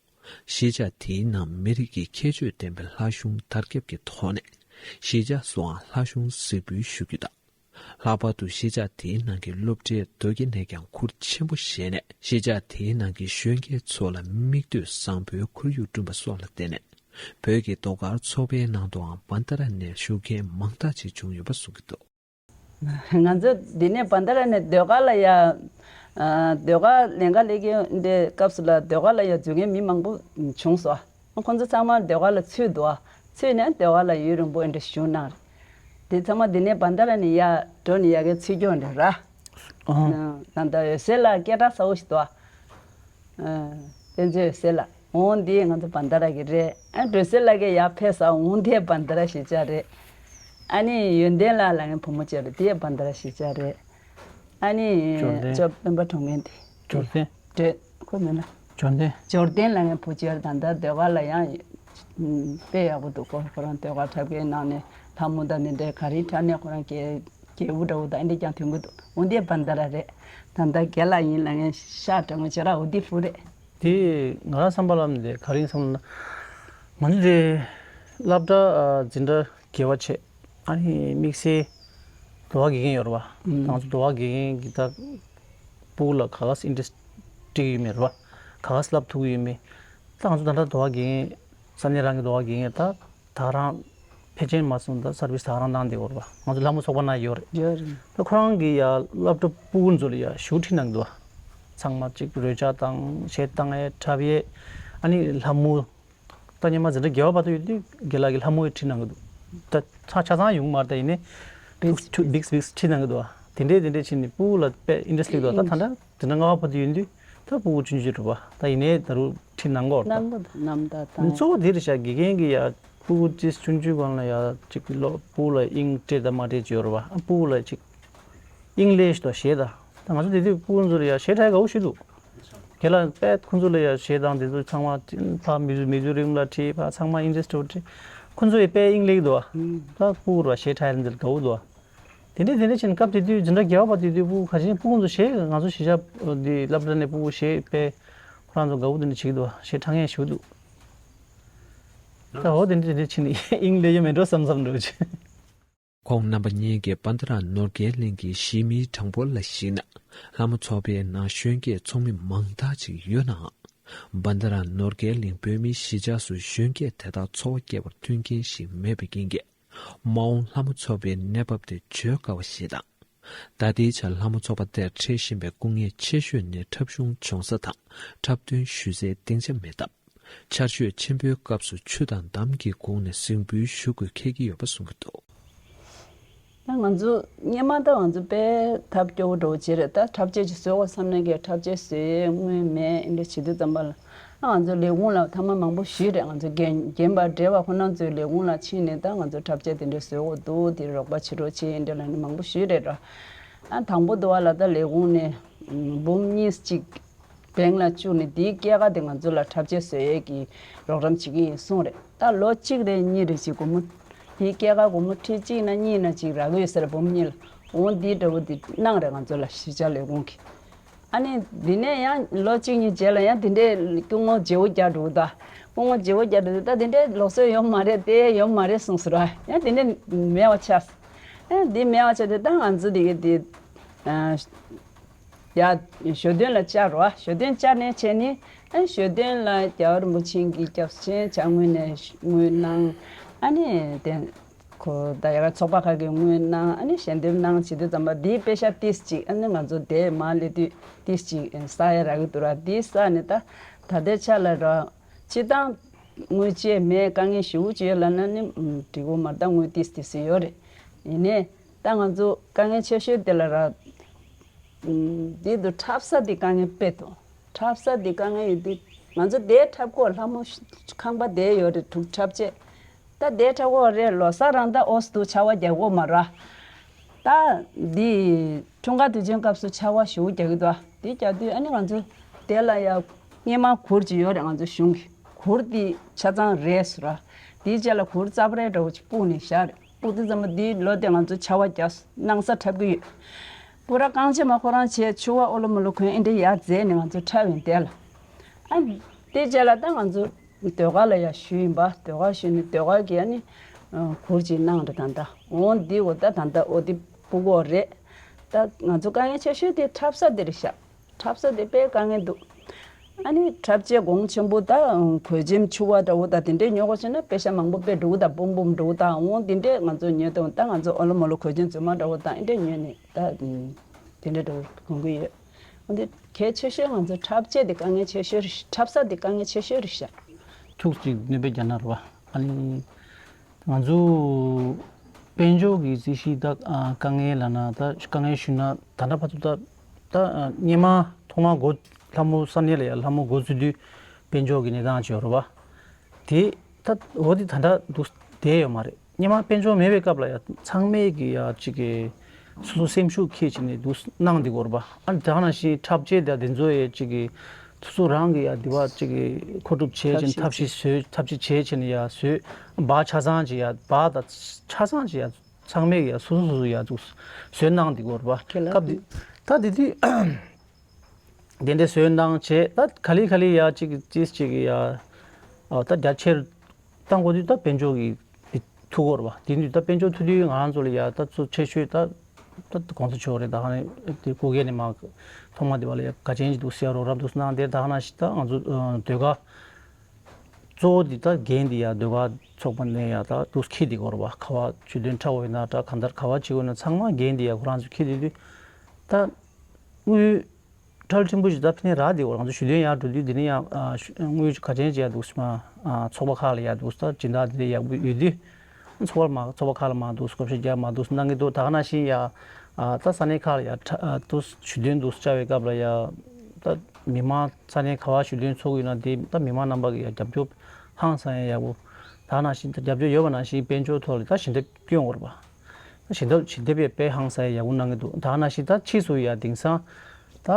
གཞིས་ཆགས་དེའི་ནང་མི་རིགས་ཀྱི་ཁྱད་ཆོས་ལྡན་པའི་ལྷ་གཞུང་དར་ཁྱབ་ཀྱི་ཐོག་ནས་གཞིས་ཆགས་སུའང་ལྷ་གཞུང་གཟིགས་འབུལ་ཞུ་རྒྱུ་དང་། ལྷག་པར་དུ་གཞིས་ཆགས་དེའི་ནང་གི་སློབ་གྲྭའི་དོས་སྐྱེལ་ནས་ཀྱང་ཁུར་ཆེན་པོ་བཞེས་ནས་གཞིས་ཆགས་དེའི་ནང་གི་གཞོན་སྐྱེས་ཚོ་ལ་མིག་ལྟོས་བཟང་པོའི་ཁོར་ཡུག་བསྐྲུན་པ་སོགས་ལ་བརྟེན་ནས་བོད་ཀྱི་ཟློས་གར་ཚོགས་པའི་ནང་དུའང་བན་དྷ་ར་ནས་ཞུགས་མཁན་མང་དག་ཅིག་བྱུང་ཡོད་པ་གསུང་གི་འདུག་ང་ཚོ་འདི་ནས་བན་དྷ་ར་ནས་ཟློས་གར་ལ་ཡ། ཨ། ཟློས་གར་ལས་ཀ་ལས་ཀྱི་འདྲའི་སྐབས་སུ་ལ་ཟློས་གར་ལ་ཡ་འཛུལ་མཁན་མི་མང་པོ་བྱུང་སོང་། ཁོང་ཚོ་ཚང་མ་ཟློས་གར་ལ་ཚུད་འདུག་ཚུད་ནས་ཟློས་གར་ལ་ཡུན་རིང་པོ་འདྲ་བཞུགས་གནང་རེད། དེ་ཚང་མ་འདི་ནས་བན་དྷ་ར་ནས་ཡ་འགྲོ་ནས་ཡ་གའི་ཚུད་སྐྱོང་འདྲ་ར། ཨ། ད་ལྟ་འོད་ཟེར་ལགས་སྐད་གྲགས་ཚ་བོ་ཞིག་འདུག་ཨ། བསྟན་འཛིན་འོད་ཟེར་ལགས། འོང་འདི་ང་ཚོ་བན་དྷ་ར་གི་རེད། ཨ། འོད་ཟེར་ལགས་ཀྱིས་ཡར་ཕེབས་ས་འོང་འདི་བན་དྷ་ར་གཞིས་ཆགས་རེད། ཨ་ནི་ཡོན་ཏན་ལགས་ལ་ངའི་བུ་མོ་གཅིག་རེད། དེ་ཡང་བན་དྷ་ར་གཞིས་ཆགས་རེད། ཨ་ནི་འབྱོར་ལྡན། ཅོ་སྤེན་པ་གྲོང་ཁྱེར་དེ། འབྱོར་ལྡན། འབྱོར་ལྡན། ཁོ་མིན་ན། འབྱོར་ལྡན། འབྱོར་ལྡན་ལ་ངའི་བུ་གཅིག་ཡོད་རེད། ད་ལྟ་ཟློས་གར་ལ་ཡང་དཔེ་ཡག་པོ་འདུག་ཁོ་ཁོ་རང་ཟློས་གར་འཁྲབ་མཁན་ནང་ནས་ལྷ་མོ་དང་འདི་འདྲའི་ག་རེ་འཁྲབ་ནས་ཁོ་རང་རྒྱལ་རྒྱལ་པོ་འདྲ་བོ་དང་འདི་འདྲ་ཀྱང་ཐོན་གྱི་འདུག་འོ་འདི་བན་དྷ་ར་རེད། ད་ལྟ་རྒན་ལགས་ཡིན་ལ་ངའི་ཤག་དྲང་མོ་བྱས་ར་འོ་འདི་བུ་རེད། དེ་ང་རང་བསམ་པ་ལ་འདི་ག་རེ་ཡིན་བསམ་ན། ང་ཚོ་དེ་སློབ་གྲྭ་འཛིན་གྲྭ་བརྒྱད་པ་བྱས། ཨ་ནི་དམིགས་བསལ་ཟློས་གར་དགེ་རྒན་ཡོད་རེད་བ། ཨང་། ང་ཚོ་ཟློས་གར་དགེ་རྒན་གྱི་ད་སྤུ་གུ་ལ་ག་ག་སེ་ཨིན་ཊེ་རེ་སི་ཊི་ཡོད་མེད་རེད་བ། ག་ག་སེ་བསླབ་ཐུབ་ཀྱི་ཡོད་མེད། ད་ང་ཚོ་ད་ལྟ་ཟློས་གར་དགེ་རྒན་ས་གནས་རང་གི་ཟློས་གར་དགེ་རྒན་ད་ད་རང་ཕལ་ཆེར་མ་སོང་ད་སར་བི་སི་ད་རང་གནང་བསྡད་ཡོད་རེད་བ། ང་ཚོ་ལྷ་མོ་ཚོགས་པ་ནང་ཡོད་རེད། ཡོད་རེད། ད་ཁོ་རང་གི་ཡ་སློབ་གྲྭ་སྤུ་གུ་ཚོ་ལ་ཡ་ཞུ་ཁྲིད་གནང་གི་འདུག་བ། ཚང་མ་གཅིག་རོལ་ཆ་དང་གཞས་བཏང་ཡས་འཁྲབ་ཡས། ཨ་ནི་ལྷ་མོ། ད་སྔོན་མ་འཛིན་གྲྭ་བརྒྱད་པ་བར་དུ་ཡོད་དུས་རྒན་ལགས་ཀྱིས་ལྷ་མོ་ཡི་ཁྲིད་གནང་གི་འདུག་ད་ཆ་ཆ་ཚང་ཡོང་མ་རེད། ད་ཡིན་ནའི་བིག་སི་ཐུ་བིག་སི་བིག་སི་ཁྲིད་གནང་གི་འདུག་བ། དེ་འདྲས་དེ་འདྲས་བྱས་ནས་སྤུ་གུ་ལ་དཔེ་ཨིན་ཊེ་རེ་སི་སླེབས་འདུག་ད་ད་ལྟ་འཛིན་གྲྭ་ལྔ་པ་བར་དུ་ཡོད་དུས་ད་སྤུ་གུ་ཆུང་ཆུང་རེད་བ། ད་ཡིན་ནའི་ད་རུང་ཁྲིད་གནང་གི་ཡོད་རེད། ད་གནང་གི་འདུག་གནང་ད་ད་གཙོ་བོ་དེ་རེད་ཤག་དགེ་རྒན་གྱི་ཡ་སྤུ་གུ་ཅིག་ཆུང་ཆུང་སྒང་ལ་ཡ་ཅིག་ལོ་སྤུ་གུ་ལ་དབྱིངས་སྤྲད་དང་མ་སྤྲད་ཅིག་ཡོད་རེད་བ། ཨ་སྤུ་གུ་ལ་ཅིག་དབྱིངས་སླེབས་ཤིག་དང་གཞས་དང་། ད་ང་ཚོ་དེ་དུས་སྤུ་གུ་ཚོ་ལ་ཡ་གཞས་འཁྲབ་དགའ་བོ་ཞིག་འདུག་དེ་ལ་དཔེ་ཁོང་ཚོ་ལ་ཡ་གཞས་དང་དེ་ཚོ་ཚང་མ་ཕར་མི་ཚོ་མི་ཚོ་རིང་ལ་ཁྲིད་ཕར་ཚང་མ་ཨིན་ཊེ་རེ་སི་འདྲ་བོ་ཁྲིད། ཁོང་ཚོ་ཡི་དཔེ་དབྱིངས་སླེབས་འདུག་བ། ད་སྤུ་གུ་ར་གཞས་འཁྲབ་ཡ་འདི་དགའ་བོ་འདུག་བ། དེ་འདྲས་དེ་འདྲས་བྱས་ནས་སྐབས་དེ་དུས་འཛིན་གྲྭ་བརྒྱད་པ་བར་དེ་དུས་སྤུ་གུ་ག་ཅིག་སྤུ་གུ་ཚོ་གཞས་ང་ཚོ་གཞིས་ཆགས་འདི་སློབ་གྲྭ་ནས་སྤུ་གུ་གཞས་དཔེ་ཁོ་རང་ཚོ་དགའ་བོ་དེ་འདྲས་བྱེད་ཀྱི་འདུག་བ། གཞས་འཁྲབ་མཁན་ཞེ་པོ་འདུག་ད་འོ་དེ་འདྲས་དེ་འདྲས་བྱས་ནས་དབྱིངས་སླེབས་ཡ་མེད་འགྲོ་བསམ་བསམ་འདྲ་བོ་བྱས། ཁོང་རྣམ་པ་གཉིས་ཀྱིས་བན་དྷ་ར་ནོར་རྒྱས་གླིང་གི་གཞིས་མིའི་གྲངས་འབོར་ལ་གཞིགས་ན། ལྷ་མོ་ཚོགས་པའི་ནང་གཞོན་སྐྱེས་ཚོགས་མི་མང་དག་ཅིག་ཡོད་ནའང་། བན་དྷ་ར་ནོར་རྒྱས་གླིང་བོད་མིའི་གཞིས་ཆགས་སུ་གཞོན་སྐྱེས་དེ་དག་འཚོ་བ་སྐྱེལ་བར་མཐུན་རྐྱེན་ཞིག་མེད་པའི་རྐྱེན་གྱིས། མ་འོངས་ལྷ་མོ་ཚོགས་པའི་གནས་བབ་དེ་བརྗོད་དཀའ་བ་ཞིག་དང་། ད་ལྟའི་ཆར་ལྷ་མོ་ཚོགས་པ་དེར་འཁྲིད་བཞིན་པའི་སྐུ་ངལ་ཆེ་ཤོས་ནི་འཁྲབ་གཞུང་སྦྱོང་ས་དང་འཁྲབ་སྟོན་ཞུ་སའི་སྡིངས་ཆ་མེད་སྟབས། ཆར་ཞོད་ཆེན་པོའི་སྐབས་སུ་ཆུ་དང་འདམ་གྱིས་བསྒུགས་ནས་གཟིགས་འབུལ་ཞུ་དགོས་འཁེལ་གྱི་ཡོད་པ་གསུངས་ཀྱི་འདུག་ད་ང་ཚོ་སྔོན་མ་ད་ང་ཚོ་དཔེ་ཐབས་སྐྱོ་བོ་འདྲ་བོ་བྱས་རེད། ད་འཁྲབ་ཆས་ཅིག་བཟོ་དགོས་བསམ་ནས་ཀྱི་འཁྲབ་ཆས་བཟོ་ཡས་དངུལ་མེད། འདི་འདྲ་བྱེད་དུས་ཙམ་པ་ལ་ང་ཚོ་ལས་ཁུངས་ལ་ཐ་མག་མང་པོ་ཞུས་རེད། ང་ཚོ་རྒན་རྒན་པ་བགྲེས་པ་ཁོ་རང་ཚོའི་ལས་ཁུངས་ལ་ཕྱིན་ནས་ད་ང་ཚོ་འཁྲབ་ཆས་དེ་འདྲ་བཟོ་དགོས་འདུག་དེ་རོགས་པ་བྱེད་རོགས་བྱེད་འདི་འདྲ་ལབ་ནས་མང་པོ་ཞུས་རེད་ར། ཨ་དང་པོ་དུ་བ་ལ་ད་ལས་ཁུངས་ནས་འབུམ་གཉིས་གཅིག་བེང་ལ་བཅུག་ནས་དེའི་སྐྱེད་ཀ་དེ་ང་ཚོ་ལ་འཁྲབ་ཆས་བཟོ་ཡས་ཀྱི་རོགས་རམ་བྱེད་ཀྱི་ཡིན་གསུངས་རེད། ད་ལོ་གཅིག་རེ་གཉིས་རེ་ཞིག་སྒོར་མོ་དེའི་སྐྱེད་ཀ་སྒོར་མོ་ཁྲི་གཅིག་ན་གཉིས་ན་གཅིག་རག་གི་ཡོད་ས་རེད། འབུམ་གཉིས་ལ་འོང་དེའི་འདྲ་བོ་དེ་གནང་རེད། ང་ཚོ་ལ་གཞིས་ཆགས་ལས་ཁུངས་ཀྱིས། ཨ་ནི་འདི་ནས་ཡང་ལོ་གཅིག་གཉིས་རྗེས་ལ་ཡང་དེ་འདྲའི་སྐུ་ངོ་བརྗེ་བོ་རྒྱག་འགྲོ་གི་འདུག་སྐུ་ངོ་བརྗེ་བོ་རྒྱག་འགྲོ་གི་འདུག་ད་དེ་འདྲའི་ལུགས་སྲོལ་ཡོད་མ་རེད། དེ་ཡོད་མ་རེད་གསུངས་སོང་ར། ཡང་དེ་འདྲའི་མེད་པ་ཆགས། ཨ་འདི་མེད་པ་ཆགས་དུས་ད་ང་ཚོ་དེ་གི་དེ་ཨ་ཡ་ཞོ་སྟོན་ལ་བཅར་རོ། ཞོ་སྟོན་བཅར་ནས་བྱས་ནི་ཨ་ཞོ་སྟོན་ལ་རྒྱལ་བ་རིན་པོ་ཆེ་གི་སྐྱབས་ཆེན་ཅ་དངོས་ནས་དངུལ་གནང་། ཨ་ནི་དེ། ཁོ་ད་ཡ་ག་ཚོགས་པ་ཁག་གི་དངུལ་གནང་། ཨ་ནི་ཞལ་འདེབས་གནང་བྱེད་དུས་ཙམ་པ་འདིའི་པེ་ཤ་ཏིས་ཅིག་ཨ་ནི་ང་ཚོ་དེ་མར་སླེབས་དུས་ཏིས་ཅིག་ཨ་ནི་བསགས་ཡ་རག་གི་འདུག་ར། འདི་བསགས་ནས་ད་ད་ལྟའི་ཆ་ལ་ར་སྤྱི་བཏང་དངུལ་ཅེས་མེད། དཀའ་ངལ་ཞེ་པོ་ཅིག་ཡོད་ལབ་ན་ནི་འགྲིག་གི་མ་རེད། ད་དངུལ་ཏིས་ཏིས་ཡོད་རེད། ཡིན་ནའི་ད་ང་ཚོ་དཀའ་ངལ་ཆེ་ཤོས་དེ་ལ་ར། འདི་དུ་འཁྲབ་ས་འདི་དཀའ་ངལ་དཔེ་འདུག་འཁྲབ་ས་འདི་དཀའ་ངལ་ཡོད་དུས་ང་ཚོ་དེ་འཁྲབ་སྐོར་ལྷ་མོ་ཁང་པ་དེ་ཡོད་རེད། དྲུག་འཁྲབ་ཆས་ད་དེ་འཁྲབ་སྐོར་རེད། ལོ་གསར་རང་ད་ཨོ་སི་འདུག་ཆར་པ་རྒྱག་གོ་མ་ར། ད་འདི་འཁྲུངས་སྐར་དུས་ཆེན་སྐབས་སུ་ཆར་པ་ཞེ་པོ་རྒྱག་གི་འདུག་དེ་རྒྱག་དུས་ཨ་ནི་ང་ཚོ་དེ་ལ་ཡ་སྔོན་མ་གུར་ཅིག་ཡོད་རེད། ང་ཚོ་གཞུང་གི་གུར་དེ་ཆ་ཚང་རལ་སོང་ར། དེའི་རྗེས་ལ་གུར་རྩ་བ་རལ་འདྲ་བོ་ཅིག་སྤུག་ནས་བཞག་རེད། སྤུག་དུས་ཙམ་པ་འདིའི་ལོ་དེ་ང་ཚོ་ཆར་པ་རྒྱག་སོང་། སྣང་ས་འཁྲབ་ཀྱི་ཡོད། སྤུ་ར་རྐང་རྗེས་མ་ཁོ་རང་བྱས་ཕྱུ་པ་ཨོ་ལོ་མོ་ལོ་གོན་ཨེ་འདྲ་ཡར་འཛེགས་ནས་ང་ཚོ་འཁྲབ་ཡིན་དེ་ལ། ཨ་དེ་རྗེས་ལ་ད་ང་ཚོ་ཟློས་གར་ལ་ཡར་ཞུས་ཡིན་པ། ཟློས་གར་ཞུས་ནས་ཟློས་གར་གྱི་ཨ་ནི་གུར་ཅིག་གནང་རེད། ད་ད་འོང་འདི་འོ་ད་ད་ད་ཨོ་དེ་སྤུ་གུ་རེད། ད་ང་ཚོ་དཀའ་ངལ་ཆེ་ཤོས་དེ་འཁྲབ་ས་དེ་རེད་ཤག་འཁྲབ་ས་དེ་དཔེ་དཀའ་ངལ་འདུག་ཨ་ནི་འཁྲབ་ཆས་གོང་ཆེན་པོ་དང་གོས་ཆེན་ཕྱུ་པ་འདྲ་བོ་དང་དེ་འདྲས་ཉོ་དགོས་བྱུང་ན་པེ་ཤ་མང་པོ་དཔེ་འགྲོ་གི་དང་སྤུམ་སྤུམ་འགྲོ་གི་དང་འོང་དེ་འདྲས་ང་ཚོ་ཉོས་དང་ད་ང་ཚོ་ཨོ་ལོ་མོ་ལོ་གོས་ཆེན་རྫུན་མ་འདྲ་བོ་དང་ཨེ་འདྲས་ཉོས་ནས་ད་དེ་འདྲས་འགྲོ་གོང་གི་ཡོད། འོན་ཏེ་གལ་ཆེ་ཤོས་ང་ཚོ་འཁྲབ་ཆས་དེ་དཀའ་ངལ་ཆེ་ཤོས་རེད། འཁྲབ་ས་དེ་དཀའ་ངལ་ཆེ་ཤོས་རེད་ཤག་ཐུགས་གཅིག་གནོད་པའི་རྒྱ་ནག་རེད་བ། ཨ་ནི། ང་ཚོ་དཔལ་འབྱོར་གྱི་རྩིས་གཞི་ད་ཨ་དཀའ་ངལ་ལབ་ན་ད་དཀའ་ངལ་ཞུས་ན་ད་ལྟ་བར་དུ་ད་ད་ཨ་སྔོན་མ་ཐོག་མར་འགོ་ལྷ་མོ་ས་གནས་ལ་ཡ་ལྷ་མོ་འགོ་ཚུགས་དུས་དཔལ་འབྱོར་གྱི་གནས་སྟངས་ཅིག་ཡོད་རེད་བ། དེ་ད་འོ་དེ་ད་ལྟ་འདུག་བསྡད་ཡོད་མ་རེད། སྔོན་མ་དཔལ་འབྱོར་མེད་པའི་སྐབས་ལ་ཡ་ཚང་མས་ཀྱི་ཡ་གཅིག་གི་སོ་སོ་སེམས་ཤུགས་འཁྱེར་བྱས་ནས་འདུག་གནང་བསྡད་ཀྱི་ཡོད་རེད་པ། ཨ་ནི་ད་ག་ནང་བཞིན་འཁྲབ་ཆས་དང་དེ་ཚོ་ཡ་གཅིག་གི་སོ་སོ་རང་གི་ཡ་འདི་བ་གཅིག་གི་མཁོ་སྒྲུབ་བྱས་བྱས་ནས་ཐབས་ཤེས་བཟོས། ཐབས་ཤེས་བྱས་བྱས་ནས་ཡ་བཟོས། སྦག་ཆ་ཚང་ཅིག་ཡ་སྦག་དང་ཆ་ཚང་ཅིག་ཡ་ཚང་མས་ཀྱི་ཡ་སོ་སོ་སོ་སོ་ཡ་འདུག་བཟོས་གནང་བསྡད་ཀྱི་ཡོད་རེད་པ། ཁྱེད་ལ་སྐབས་དེ་ད་དེ་དུས། དེ་འདྲའི་བཟོས་གནང་བྱས། ད་ག་ལེ་ག་ལེ་ཡ་གཅིག་ཅིག་ཅིག་ཡ། ཨ་ད་རྒྱ་ཆེར་བཏང་དགོས་དུས་ད་དཔལ་འབྱོར་གྱི་དེ་ཐུག་ཡོད་རེད་པ། དེ་དུས་ད་དཔལ་འབྱོར་ཐུག་དུས་ང་རང་ཚོ་ལ་ཡ་ད་གཙོ་ཆེ་ཤོས་ད་ད་གོང་ས་མཆོག་རེད། ད་ག་ནས་དེ་སྐུ་སྒེར་ནས་མ་ཐོག་མ་དེ་བ་ལ་ཡ་ག་ཅན་ཅིག་འདུག་ཟེར་རོགས་རམ་འདུག་གནང་དེ། ད་ག་ནང་བཞིན་ད་ང་ཚོ་ཨ་ཟློས་གར་གཙོ་བོ་འདི་ད་རྒན་འདི་ཡ་ཟློས་གར་ཚོགས་པ་ནས་ཡ་ད་འདུག་འཁྱེར་བསྡད་ཀྱི་ཡོད་རེད་པ། ག་བ་ཞུ་འདོན་འཁྲབ་པ་ཡིན་ན་འདྲ། གང་ལྟར་ག་བ་བྱེད་དགོས་ན་ཚང་མ་རྒན་འདི་ཡ་ཁོ་རང་ཚོ་འཁྱེར་བསྡད་དུས་ད་དངུལ་ཁྲལ་ཕྲན་བུ་ཞིག་ད་ཕན་རག་དེ་འོ། ང་ཚོ་ཞུ་དོན་ཡར་འགྲོ་དུས་དེ་ནི་ཡང་ཨ་ཞུ་དངུལ་ག་ཅན་ཅིག་ཡར་འདུག་སེ་མ་ཨ་ཚོགས་པ་ཁག་ལ་ཡར་འདུག་སེ་ད་སྦྱིན་བདག་དེ་འདྲ་ཡག་པོ་ཡོད་དུས། ཚོགས་པ་མ་ཚོགས་པ་ཁག་ལ་མ་འདུག་སེ་བགོ་བཤའ་རྒྱག་མ་འདུག་སེ་གནང་གི་འདུག་ད་ག་ནང་བཞིན་ཡ་ཨ་ད་ས་གནས་ཁག་ལ་ཡར་ཁྲ་ཨ་འདུག་སེ་ཞུ་དོན་འདུག་སེ་བཅར་བའི་སྐབས་ལ་ཡ་ད་མི་མང་ས་གནས་ག་བ་ཞུ་དོན་ཚོགས་ཡོད་ན་དེ་ད་མི་མང་རྣམ་པ་གི་ཡ་རྒྱབ་སྐྱོར་ཧང་སང་ཡ་ཡག་པོ། ད་ག་ནང་བཞིན་ད་རྒྱབ་སྐྱོར་ཡོད་པ་ནང་བཞིན་དཔལ་འབྱོར་ཐོག་ལ་ད་ཞལ་འདེབས་སྐྱོན་དགོས་རེད་པ། ཞལ་འདེབས་ཞལ་འདེབས་ཡས་དཔེ་ཧང་སང་ཡས་ཡག་པོ་གནང་གི་འདུག་ད་ག་ནང་བཞིན་ད་ཕྱིས་སུ་ཡ་དེང་སང་ད་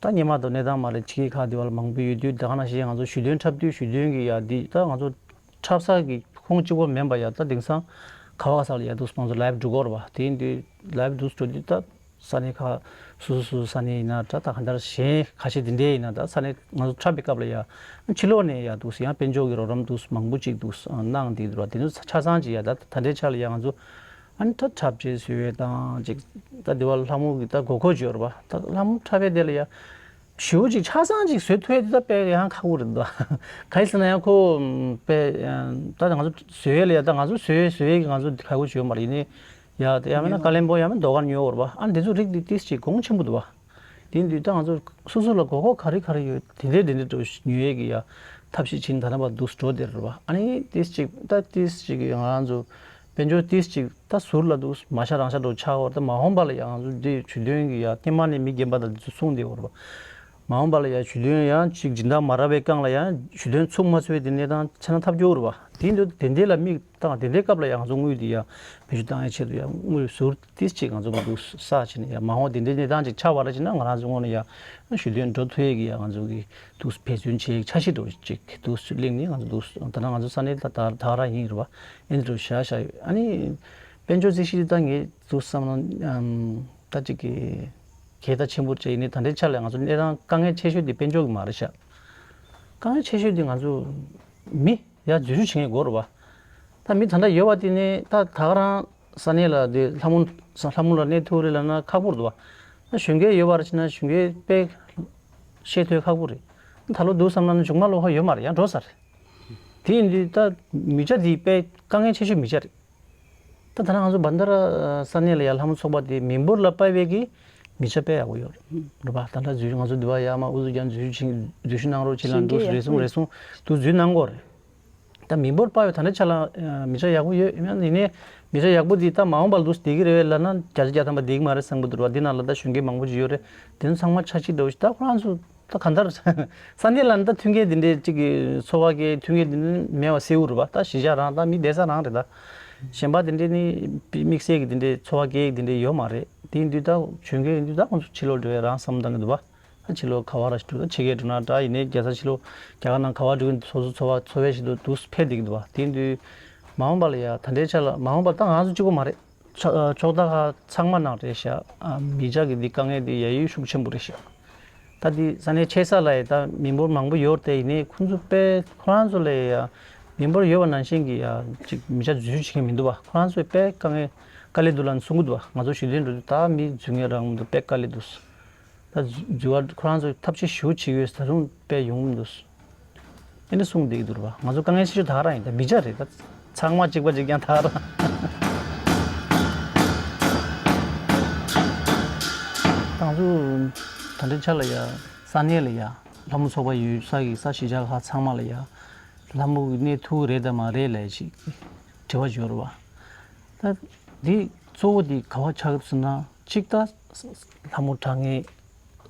ད་སྔོན་མ་དང་གནས་སྟངས་མ་རེད། ཕྱི་རྒྱལ་ཁག་དེ་བ་ལ་མང་པོ་ཡོད་དུས་ད་ག་ནང་བཞིན་ང་ཚོ་ཞུ་དོན་འཁྲབ་དུས་ཞུ་དོན་གྱི་ཡ་འདི་ད་ང་ཚོ་འཁྲབ་ས་གི་ཁོངས་གཅིག་པོ་མིན་པ་ཡ་ད་དེང་སང་ག་བ་ག་ས་ལ་ཡ་འདུག་སེ་ང་ཚོ་ལའེབ་འགྲོ་གི་ཡོད་རེད་པ། དེ་ཡིན་དུས་ལའེབ་འདུག་སེ་འགྲོ་དུས་ད་ས་གནས་ཁག་སོ་སོ་སོ་སོ་ས་གནས་ཡིན་ན་འདྲ། ད་གང་ལྟར་གཞན་ཁ་ཤས་དེ་འདྲའི་ཡིན་ན་ད་ས་གནས་ང་ཚོ་འཁྲབ་པའི་སྐབས་ལ་ཡ་ཕྱི་ལོགས་ནས་ཡ་འདུག་སེ་ཡང་དཔལ་འབྱོར་གྱི་རོགས་རམ་འདུག་སེ་མང་པོ་ཅིག་འདུག་སེ་གནང་བསྡད་འདུག་ར། དེ་ཚོ་ཆ་ཚང་ཅིག་ཡ་ད་ད་ལྟའི་ཆ་ལ་ཡ་ང་ཚོ་ཨ་ནི་ད་འཁྲབ་ཆས་བཟོ་ཡས་དང་ཅིག་ད་དེ་བ་ལྷ་མོ་གི་ད་དགོས་མཁོ་ཅིག་ཡོད་རེད་པ། ད་ལྷ་མོ་འཁྲབ་པའི་དེ་ལ་ཡ་ཞེ་པོ་ཅིག་ཆ་ཚང་ཅིག་བཟོ་ཐུབ་ཡས་དེ་ད་དཔེ་ཡང་ཁག་པོ་རེད་འདུག་ག་རེ་ཟེར་ན་ཡང་ཁོ་དཔེ་ད་ང་ཚོ་བཟོ་ཡས་ལ་ཡ་ད་ང་ཚོ་བཟོ་ཡས་བཟོ་ཡས་ཀྱི་ང་ཚོ་ཁག་པོ་ཅིག་ཡོད་མ་རེད། ཡིན་ནའི་ཡ་ད་ཡང་མིན་ན་ཀ་ལོན་སྦུག་ཡང་མིན་ཟློས་གར་ཉོ་ཡོད་རེད་པ། ཨ་ནི་དེ་ཚོ་རིགས་དེ་ཏིས་ཅིག་གོང་ཆེན་པོ་འདུག་པ། དེ་ཡིན་དུས་ད་ང་ཚོ་སོ་སོ་ལ་དགོས་མཁོ་ག་རེ་ག་རེ་ཡོད་དེ་འདྲས་དེ་འདྲས་འགྲོ་ཉོ་ཡས་ཀྱི་ཡ་ཐབས་ཤེས་བྱེད་ད་ལྟ་བར་འདུག་སེ་འགྲོ་བསྡད་རེད་པ། ཨ་ནི་ཏིས་ཅིག་ད་ཏིས་ཅིག་གི་ང་རང་ཚོ་དཔལ་འབྱོར་ཏིས་ཅིག་ད་ཟུར་ལ་འདུག་མ་ཤ་རང་ཤ་འགྲོ་ཆགས་པ་ད་མ་འོངས་པ་ལ་ཡ་ང་ཚོ་འདི་ཞུ་དོན་གྱི་ཡ་སྔོན་མ་ནས་མི་རྒན་པ་དང་འདི་ཚོ་གསུངས་བསྡད་ཡོད་རེད་པ། མ་འོངས་པ་ལ་ཡ་ཞུ་དོན་ཡང་ཅིག་སྦྱིན་བདག་མ་རག་པའི་སྒང་ལ་ཡང་ཞུ་དོན་ཚུགས་མ་ཚུགས་པའི་དེ་གནས་སྟངས་ཆགས་ན་ཐབས་སྐྱོ་རེད་པ། དེ་ཡིན་དུས་དེ་འདྲས་ལ་མིག་ད་དེ་འདྲའི་སྐབས་ལ་ཡང་ང་ཚོ་དངུལ་འདི་ཡང་བེད་སྤྱོད་བཏང་ཡའི་ཆེད་དུ་ཡང་དངུལ་ཟུར་ཏིས་ཅིག་ང་ཚོ་མ་འདུག་བསགས་བྱས་ནས་ཡང་མ་འོངས་དེ་འདྲའི་གནས་སྟངས་ཅིག་ཆགས་པ་རེད་ཅེ་ན་ང་རང་ཚོ་ངོས་ནས་ཡང་ཞུ་དོན་འགྲོ་ཐུབ་ཡས་ཀྱི་ཡང་ང་ཚོ་གི་འདུག་འབད་བརྩོན་བྱེད་ཡས་འཆར་གཞི་འདྲ་བོ་ཅིག་འདུག་གླེང་ནས་ང་ཚོ་འདུག་ད་ནང་ང་ཚོ་ས་གནས་ད་ད་ད་ག་རང་ཡིན་རེད་པ། ཨེ་འདྲ་བོ་བཞག་བཞག་ཡོད། ཨ་ནི་དཔལ་འབྱོར་རྩིས་གཞི་འདི་ད་ངས་འདུག་བསམ་ན་ད་ཅིག་གི་གལ་ད་ཆེན་པོ་ཅིག་ཡིན་ནི་ད་ལྟའི་ཆ་ལ་ང་ཚོ་གནས་སྟངས་དཀའ་ངལ་ཆེ་ཤོས་དེ་དཔལ་འབྱོར་གྱི་མ་རེད་ཤག་དཀའ་ངལ་ཆེ་ཤོས་དེ་ང་ཚོ་མི། ཡར་འཛུལ་ཞུགས་བྱེད་མཁན་དགོས་རེད་པ། ད་མི་ད་ལྟ་ཡོད་པ་དེ་ནི་ད་ད་ག་རང་ས་གནས་ལ་དེ་ལྷ་མོ་ལྷ་མོ་ལ་གནས་ཐུབ་རེད་ལབ་ན་ཁག་པོ་རེད་པ། ད་གཞོན་སྐྱེས་ཡོད་པ་རེད་ཅེ་ན་གཞོན་སྐྱེས་དཔེ་ཤེས་ཐོས་ཁག་པོ་རེད། ད་ལོ་འདུག་བསམ་ན་མཇུག་མ་ལོ་ཧ་ཡོད་མ་རེད། ཡང་འགྲོ་ས་རེད། དེ་ཡིན་དུས་ད་མི་ཆ་དེ་དཔེ་དཀའ་ངལ་ཆེ་ཤོས་མི་ཆ་རེད། ད་ད་ནང་ང་ཚོ་བན་དྷ་ར་ས་གནས་ལ་ཡ་ལྷ་མོ་ཚོགས་པ་དེ་མི་འབོར་ལ་དཔག་པའི་གི་མི་ཆ་དཔེ་ཡག་པོ་ཡོད་རེད་པ། ད་ལྟ་འཛུལ་ང་ཚོ་འདི་བ་ཡ་མ་ཨུ་ཚུགས་ཀྱང་འཛུལ་ཞུགས་འཛུལ་ཞུགས་གནང་རོགས་བྱེད་ལ་འདུག་རེ་ཟུང་རེ་ཟུང་འདུག་འཛུལ་གནང་གོ་རེད། ད་མི་འབོར་དཔག་པའི་ད་ལྟ་ཆ་ལ་མི་ཆ་ཡག་པོ་ཡོད་ཡིན་ནའི་མི་ཆ་ཡག་པོ་འདི་ད་མ་འོངས་པ་ལ་འདུག་བསྡད་ཀྱི་རེད་པས་ལབ་ན་བརྒྱ་ཆ་བརྒྱ་ཐམ་པ་བསྡད་ཀྱི་མ་རེད་བསམ་གྱི་འདུག་རེད་པ། འདི་ནང་ལ་ད་གཞོན་སྐྱེས་མང་པོ་ཅིག་ཡོད་རེད། དེ་ཚོ་ཚང་མ་འཆར་གཞི་འདྲ་བོ་ཞིག་ད་ཁོ་རང་ཚོ། ད་གང་ལྟར་ས་གནས་ལ་ནི་ད་མཐུན་རྐྱེན་དེ་འདྲའི་གཅིག་གི་འཚོ་བ་སྐྱེལ་མཐུན་རྐྱེན་དེ་འདྲ་མེད་པ་གསལ་པོ་རེད་པ། ད་གཞིས་ཆགས་རང་ད་མི་བསྡད་ས་རང་རེད། ད་གཞན་པ་དེ་འདྲའི་ནི་དམིགས་བསལ་གྱི་དེ་འདྲའི་འཚོ་བ་སྐྱེལ་དེ་འདྲའི་ཡོད་མ་རེད། དེ་ཡིན་དུས་ད་གཞོན་སྐྱེས་ཡིན་དུས་ད་ཁོང་ཚོ་ཕྱི་ལོགས་འགྲོ་ཡས་རང་བསམ་བློ་བཏང་གི་འདུག་པ། ད་ཕྱི་ལོགས་ག་བ་ར་ཞིག་འགྲོ་ད་ཕྱི་རྒྱལ་འགྲོ་ན་འདྲ་ཡིན་ནའི་རྒྱལ་ས་ཕྱི་ལོགས་རྒྱ་གར་ནང་ག་བ་འགྲོ་གི་འདུག་སོ་སོ་འཚོ་བ་འཚོ་བའི་ཞིག་ཏུ་འདུག་ཕེབས་བསྡད་ཀྱི་འདུག་པ། དེ་ཡིན་དུས་མ་འོངས་པ་ལ་ཡ་ད་ལྟའི་ཆ་ལ་མ་འོངས་པ་ད་ང་ཚོ་གཅིག་པོ་མ་རེད། ཕྱོགས་ཕྱོགས་མཐའ་ཁག་ཚང་མ་ནང་རེད་ཤག་ཨ་མི་ཆ་གི་འདི་དཀའ་ངལ་འདི་ཡ་ཡོད་ཤུགས་ཆེན་པོ་རེད་ཤག་ད་འདི་ས་གནས་ཆེ་ས་ལ་ཡ་ད་མི་འབོར་མང་པོ་ཡོད་རེད་དེ། ཡིན་ནའི་ཁོང་ཚོ་དཔེ་ཁོ་རང་ཚོ་ལ་ཡ་མི་འབོར་ཡོད་པ་ནང་བཞིན་གྱི་ཡ་ཅིག་མི་ཆ་འཛུལ་ཞུགས་བྱེད་མཁན་མི་འདུག་པ། ཁོ་རང་ཚོས་དཔེ་དཀའ་ངལ་དཀའ་ལས་འདུག་ལབ་གསུང་གི་འདུག་པ། ང་ཚོ་ཞུ་དོན་འགྲོ་དུས་ད་མི་འཛུལ་མཁན་རང་མི་འདུག་དཔེ་དཀའ་ལས་འདུག་ད་འཛུལ་བ་ཁོ་རང་ཚོས་ཐབས་ཤེས་ཞེ་པོ་བྱེད་ཀྱི་ཡོད་ཟེར་ད་དུང་དཔེ་ཡོང་གི་མི་འདུག་ཨེ་འདྲ་གསུངས་བསྡད་ཀྱི་འདུག་རེད་པ། ང་ཚོ་དཀའ་ངལ་ཆེ་ཤོས་ད་ག་རང་ཡིན། ད་མི་ཆ་རེད། ད་ཚང་མ་གཅིག་པ་གཅིག་རྐྱང་ད་ག་རང་། ང་ཚོ་ད་ལྟའི་ཆ་ལ་ཡ་ས་གནས་ལ་ཡ་ལྷ་མོ་ཚོགས་པ་ཡོད་ས་གི་ས་གཞིས་ཆགས་ཁག་ཚང་མ་ལ་ཡ་ལྷ་མོ་གི་གནས་ཐུབ་ཀྱི་རེད་དམ་མ་རེད་ལབ་ཅིག་དྲི་བ་ཡོད་རེད་པ། ད་འདི་གཙོ་བོ་འདི་ག་བ་ཆགས་ཀྱི་ཟེར་ན། གཅིག་ད་ལྷ་མོ་དྲག་མཁན་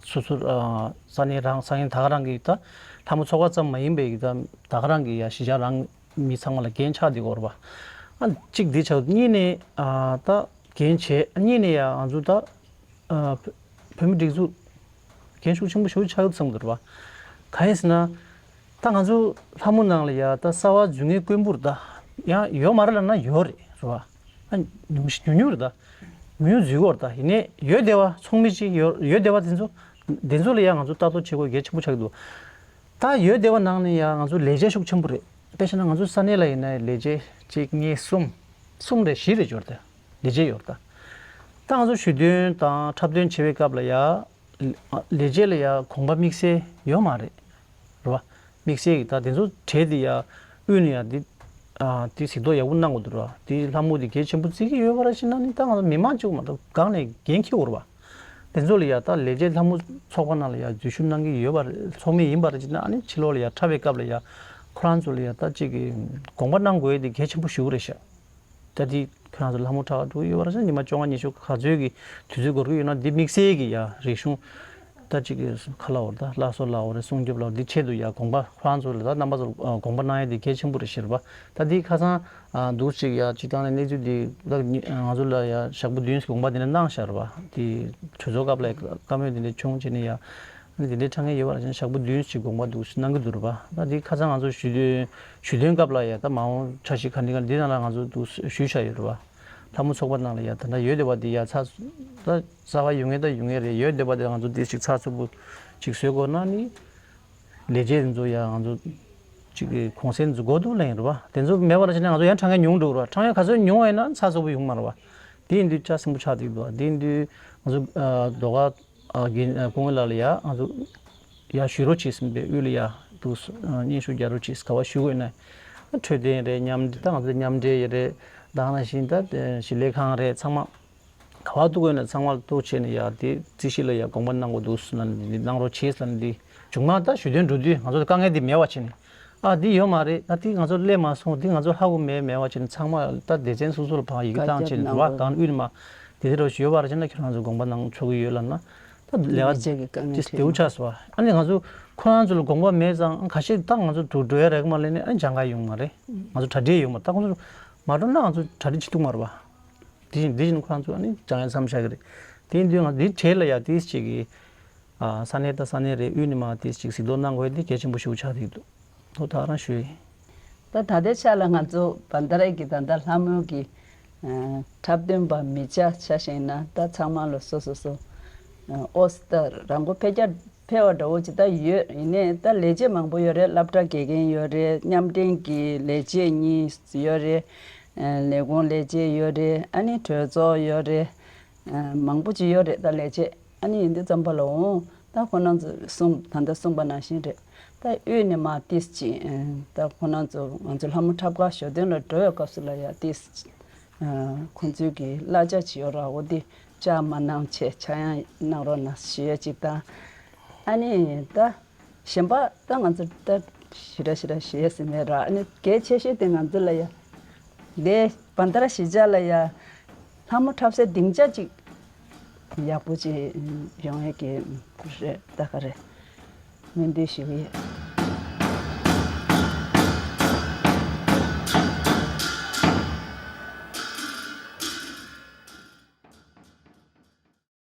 སོ་སོ་ཨ་ས་གནས་རང་ས་གནས་ད་ག་རང་གི་ད་ལྷ་མོ་ཚོགས་པ་ཙམ་མ་ཡིན་པའི་གི་ད་ད་ག་རང་གི་ཡ་གཞིས་ཆགས་རང་མི་ཚང་མ་ལ་འགན་ཆགས་བསྡད་ཀྱི་ཡོད་རེད་པ། ཨ་གཅིག་འདི་ཆགས། གཉིས་ནས་ཨ་ད་འགན་བྱས། གཉིས་ནས་ཡ་ང་ཚོ་ད་ཨ་བོད་མི་སྒྲིག་འཛུགས་འགན་ཤུགས་ཆེན་པོ་ཞེ་པོ་ཆགས་ཡོད་བསམ་གྱི་འདུག་ར་བ། གང་ཡིན་ཟེར་ན། ད་ང་ཚོ་ལྷ་མོ་ནང་ལ་ཡ་ད་གསར་པ་འཛུལ་མཁན་དཀོན་པོ་རེད་ད། ཡང་ཡོད་མ་རེད་ལབ་ན་ཡོད་རེད་རེད་བ། ཨ་ཉུང་ཉུང་ཉུང་རེད་ད། ཉུང་ཉུང་འཛུལ་གྱི་ཡོད་རེད་ད། ཡིན་ནའི་ཡོད་བསྡད་པ་ཚོགས་མི་ཅིག་ཡོད། ཡོད་བསྡད་པ་དེ་ཚོ་དེ་ཚོ་ལ་ཡ་ང་ཚོ་ལྟ་རྟོག་བྱེད་དགོས་གལ་ཆེན་པོ་ཆགས་ཀྱི་འདུག་ད་ཡོད་བསྡད་པ་ནང་ནས་ཡང་ང་ཚོ་ལས་བྱེད་ཤུགས་ཆེན་པོ་རེད། དཔེ་བཞག་ན་ང་ཚོ་ས་གནས་ལ་ཡིན་ན་ལས་བྱེད་གཅིག་གཉིས་གསུམ། གསུམ་རེད་བཞི་རེད་ཡོད་རེད། ལས་བྱེད་ཡོད་རེད་ད། ད་ང་ཚོ་ཞུ་དོན་དང་འཁྲབ་སྟོན་བྱེད་པའི་སྐབས་ལ་ཡ་ལས་བྱེད་ལ་ཡ་དགོངས་པ་དམིགས་བསལ་ཡོད་མ་རེད། རེད་བ། དམིགས་བསལ་གྱི་ད་དེ་ཚོ་གྲས་དེ་ཡ་དབུས་ནས་ཡ་འདི་ཨ་དེ་གཟིགས་རྟོག་ཡག་པོ་གནང་དགོས་འདུག་ར། དེ་ལྷ་མོ་དེ་གལ་ཆེན་པོ་བརྩི་གི་ཡོད་པ་ར་ཞེ་ན་ནི། ད་ང་ཚོ་མི་མང་གཅིག་མ་གཏོགས་སྒང་ནས་འགན་འཁྱེར་དགོས་རེད་བ། དེ་ཚོ་ལ་ཡ་ད་ལས་བྱེད་ལྷ་མོ་ཚོགས་པ་ནང་ལ་ཡ་འཛུལ་ཞུགས་གནང་གི་ཡོད་པ་རེད། ཚོགས་མི་ཡིན་པ་རེད་ཅེ་ན། ཨ་ནི་ཕྱི་ལོགས་ལ་ཡ་འཁྲབ་པའི་སྐབས་ལ་ཡ་ཁོ་རང་ཚོ་ལ་ཡ་ད་ཅིག་གི་དགོངས་པ་གནང་དགོས་དེ་གལ་ཆེན་པོ་ཞེ་པོ་རེད་ཤག་ད་དེ་ཁྱོད་རང་ཚོ་ལྷ་མོ་འཁྲབ་འགྲོ་གི་ཡོད་པ་རེད་ཟེར། ཉི་མ་བཅོ་ལྔ་ཉི་ཤུ་ག་ཚོད་ཀྱི་དུས་ཚོད་འགོར་གྱི་ཡོད་ན། འདི་དམིགས་བསལ་གྱི་ཡ་རིག་གཞུང་ད་ཅིག་གི་ཁ་ལ་འོར་ད་བླ་སྲོག་ལ་འོར་རེད། སྲུང་སྐྱོབ་ལ་འོར། འདི་ཆེད་དུ་ཡ་དགོངས་པ་ཁོ་རང་ཚོ་ལ་ད་རྣམ་པ་ཚོར་དགོངས་པ་གནང་ཡ་འདི་གལ་ཆེན་པོ་རེད་ཤག་རེད་པ། ད་འདི་ཁ་སང་འདུག་ཅིག་ཡ་སྤྱི་བཏང་ནས་གནས་ཚུལ་འདི་ད་ང་ཚོ་ལ་ཡ་ཞག་པོ་བདུན་ཙམ་དགོངས་པ་འདི་འདྲ་གནང་ཤག་རེད་པ། དེ་གྲོས་ཚོགས་སྐབས་ལ་བཀའ་མོལ་འདི་འདྲ་བྱུང་བྱས་ནས་ཡ། ཨ་ནི་དེ་འདྲའི་དྲང་ངེས་ཡོད་པ་ལ་ཞག་པོ་བདུན་ཞིག་དགོངས་པ་འདུག་གནང་གི་འདུག་རེད་པ། ད་འདི་ཁ་སང་ང་ཚོ་ཞུ་དོན་ཞུ་དོན་སྐབས་ལ་ཡ་ད་མ་འོངས་འཆར་གཞི་ག་འདི་ག་འདི་ནང་ལ་ང་ཚོ་འདུག་ཞུས་བཞག་ཡོད་རེད་པ། ལྷ་མོ་ཚོགས་པ་ནང་ལ་ཡ་ད་ལྟ་ཡོད་བསྡད་པ་འདི་ཡ་ཚ་ད་གསར་པ་ཡོང་མཁན་ད་ཡོང་མཁན་རེད། ཡོད་བསྡད་པ་དེ་ང་ཚོ་འདི་ཞིག་ཚགས་ཚུད་པོ་ཅིག་བཟོ་དགོས་ན་ནི། ལས་བྱེད་འདི་ཚོ་ཡ་ང་ཚོ་ཅིག་གི་གུང་སེང་འཛུགས་དགོས་འདུག་ལབ་ཡིན་རེད་པ། དེ་ཚོ་མེད་པ་ལ་བྱས་ན་ང་ཚོ་ཡང་དྲང་ངེས་ཉུང་འགྲོ་རེད་པ། དྲང་ངེས་ག་ཚོད་ཉུང་བ་ཡིན་ན་ཚགས་ཚུད་པོ་ཡོང་མ་རེད་པ། དེ་ཡིན་དུས་ལྕགས་སྲིན་པོ་ཆགས་འདུག་འདུག་དེ་ཡིན་དུས་ང་ཚོ་ཨ་ཟློས་གར་ཨ་རྒན་ཨ་སྐུ་ངོ་ལགས་ལ་ཡ་ང་ཚོ་ཡར་ཞུ་རོགས་བྱེད་ཟེར་པས། དབུས་ལ་ཡ་འདུག་སྙན་ཞུ་རྒྱག་རོགས་བྱེད་ཟེར། ག་པར་ཞུ་དགོས་ན། འཕྲོད་བསྟེན་རེད། མཉམ་འབྲེལ་ད་ང་ཚོ་མཉམ་འབྲེལ་ཡོད་རེད། ད་ག་ནང་བཞིན་ད་ཞིང་ལས་ཁང་རེད། ཚང་མ་ག་པར་གཏུག་དགོས་ན་ཚང་མ་གཏུག་བྱས་ནས་ཡ་དེ་རྩིས་ཞིབ་ལ་ཡ་དགོངས་པ་གནང་དགོས་འདུག་ཟེར་ལབ་ནས་འདི་གནང་རོགས་བྱེད་ཟེར་ལབ་ནས། འདི་མཇུག་མ་ད་ཞུ་དོན་འགྲོ་དུས་ང་ཚོ་དཀའ་ངལ་འདི་མེད་པ་བྱས་ནས། ཨ་འདི་ཡོད་མ་རེད། ད་འདི་ང་ཚོ་སླེབས་མ་སོང་། འདི་ང་ཚོ་ཧ་གོ་མེད་མེད་པ་བྱས་ནས། ཚང་མ་ད་སྡེ་ཚན་སོ་སོ་ལ་ཕར་ཡི་གེ་བཀའ་བཏང་བྱས་ནས་འགྲོ་བ་གང་དབུས་ནས་མ་དེ་དེ་རོགས་ཞུ་ཡོད་པ་རེད་བྱས་ན། ཁྱོད་རང་ཚོ་དགོངས་པ་གནང་ཆོག་གི་ཡོད་ལབ་ན། ད་ལས་ཀ་ལས་བྱེད་ཀྱི་དཀའ་ངལ་ཅིག་འཕྲད་བདེ་པོ་ཆགས་སོང་བ། ཨ་ནི་ང་ཚོ་ཁོ་རང་ཚོ་ལ་དགོངས་པ་མེད་ཙང་ཁ་ཤས་ད་ང་ཚོ་འགྲོ་འགྲོ་ཡ་རག་གི་མ་རེད་ལབ་ནས། ཨ་ནི་སྦྱང་ག་ཡོང་མ་རེད། ང་ཚོ་གྲ་སྒྲིག་ཡོད་མ། ད་ཁོ་ཚོ་མ་འགྲོ་ན་ང་ཚོ་གྲ་སྒྲིག་བྱེད་ཐུབ་མ་རེད་པ། དེ་བཞིན་དེ་བཞིན་ཁོ་རང་ཚོ་ཨ་ནི་སྦྱང་ཡ་མཚམས་བཞག་གི་རེད། དེ་ཡིན་དུས་ང་འདི་གྲས་ལ་ཡ་དེ་ཅིག་གི་ཨ་ས་གནས་ད་ས་གནས་རེད། དབུས་ནས་མ་དེ་ཅིག་གཟིགས་རྟོག་གནང་དགོས་དེ་གལ་ཆེན་པོ་ཞིག་ཆགས་ཀྱི་འདུག་ད་ག་རང་ཞུ་ཡིན། ད་ད་ལྟའི་ཆ་ལ་ང་ཚོ་བན་ད་ར་གི་ད་ལྟ་ལྷ་མོ་གི་ཨ་འཁྲབ་སྟོན་པ་མི་ཆ་ཆ་བཞག་ན་ད་ཚང་མ་ལ་སོ་སོ་སོ་ཨ་ཨོ་སི་ད་རང་མགོ་འཕེལ་རྒྱས་འཕེལ་བ་འདྲ་བོ་ཅིག་ད་ཡོད། ཡིན་ནའི་ད་ལས་བྱེད་མང་པོ་ཡོད་རེད། སློབ་གྲྭ་དགེ་རྒན་ཡོད་རེད། མཉམ་འབྲེལ་གྱི་ལས་བྱེད་གཉིས་ཡོད་རེད། ཨ་ལས་ཁུངས་ལས་བྱེད་ཡོད་རེད། ཨ་ནི་གྲོས་ཚོགས་ཡོད་རེད། ཨ་མང་པོ་ཅིག་ཡོད་རེད་ད་ལས་བྱེད། ཨ་ནི་ཡིན་དུས་ཙམ་པ་ལ་འོང་ད་ཁོ་རང་ཚོ་གསུངས་ད་ལྟ་གསུངས་པ་ནང་བཞིན་རེད། ད་དབུས་ནས་མར་ཏིས་ཅིག་ཨ་ད་ཁོ་རང་ཚོ་ང་ཚོ་ལྷ་མོ་འཁྲབ་ཁང་ཞོ་སྟོན་ལ་འགྲོ་བའི་སྐབས་སུ་ལ་ཡ་ཏིས་ཨ་ཁོང་ཚོའི་གི་གླ་ཆ་ཅིག་ཡོད་ར། འོ་འདི་བཅག་མ་གནང་བྱས་ཆག་ཡང་གནང་རོགས་གནང་ཞུ་ཡ་ཅིག་དང་། ཨ་ནི་ད་གཞན་པ་ད་ང་ཚོ་ད་ཞེ་དྲག་ཞེ་དྲག་ཞུ་ཡ་ཟིན་མེད་ར། ཨ་ནི་གལ་ཆེ་ཤོས་དེ་ང་ཚོ་ལ་ཡ་ལས་བན་ད་ར་གཞིས་ཆགས་ལ་ཡ་ལྷ་མོ་འཁྲབ་སའི་སྡིངས་ཆ་ཅིག་ཡག་པོ་ཅིག་ཡོང་ཡ་གི་རེད། ད་ག་རེ་སྨོན་འདུན་ཞུ་གི་ཡོད།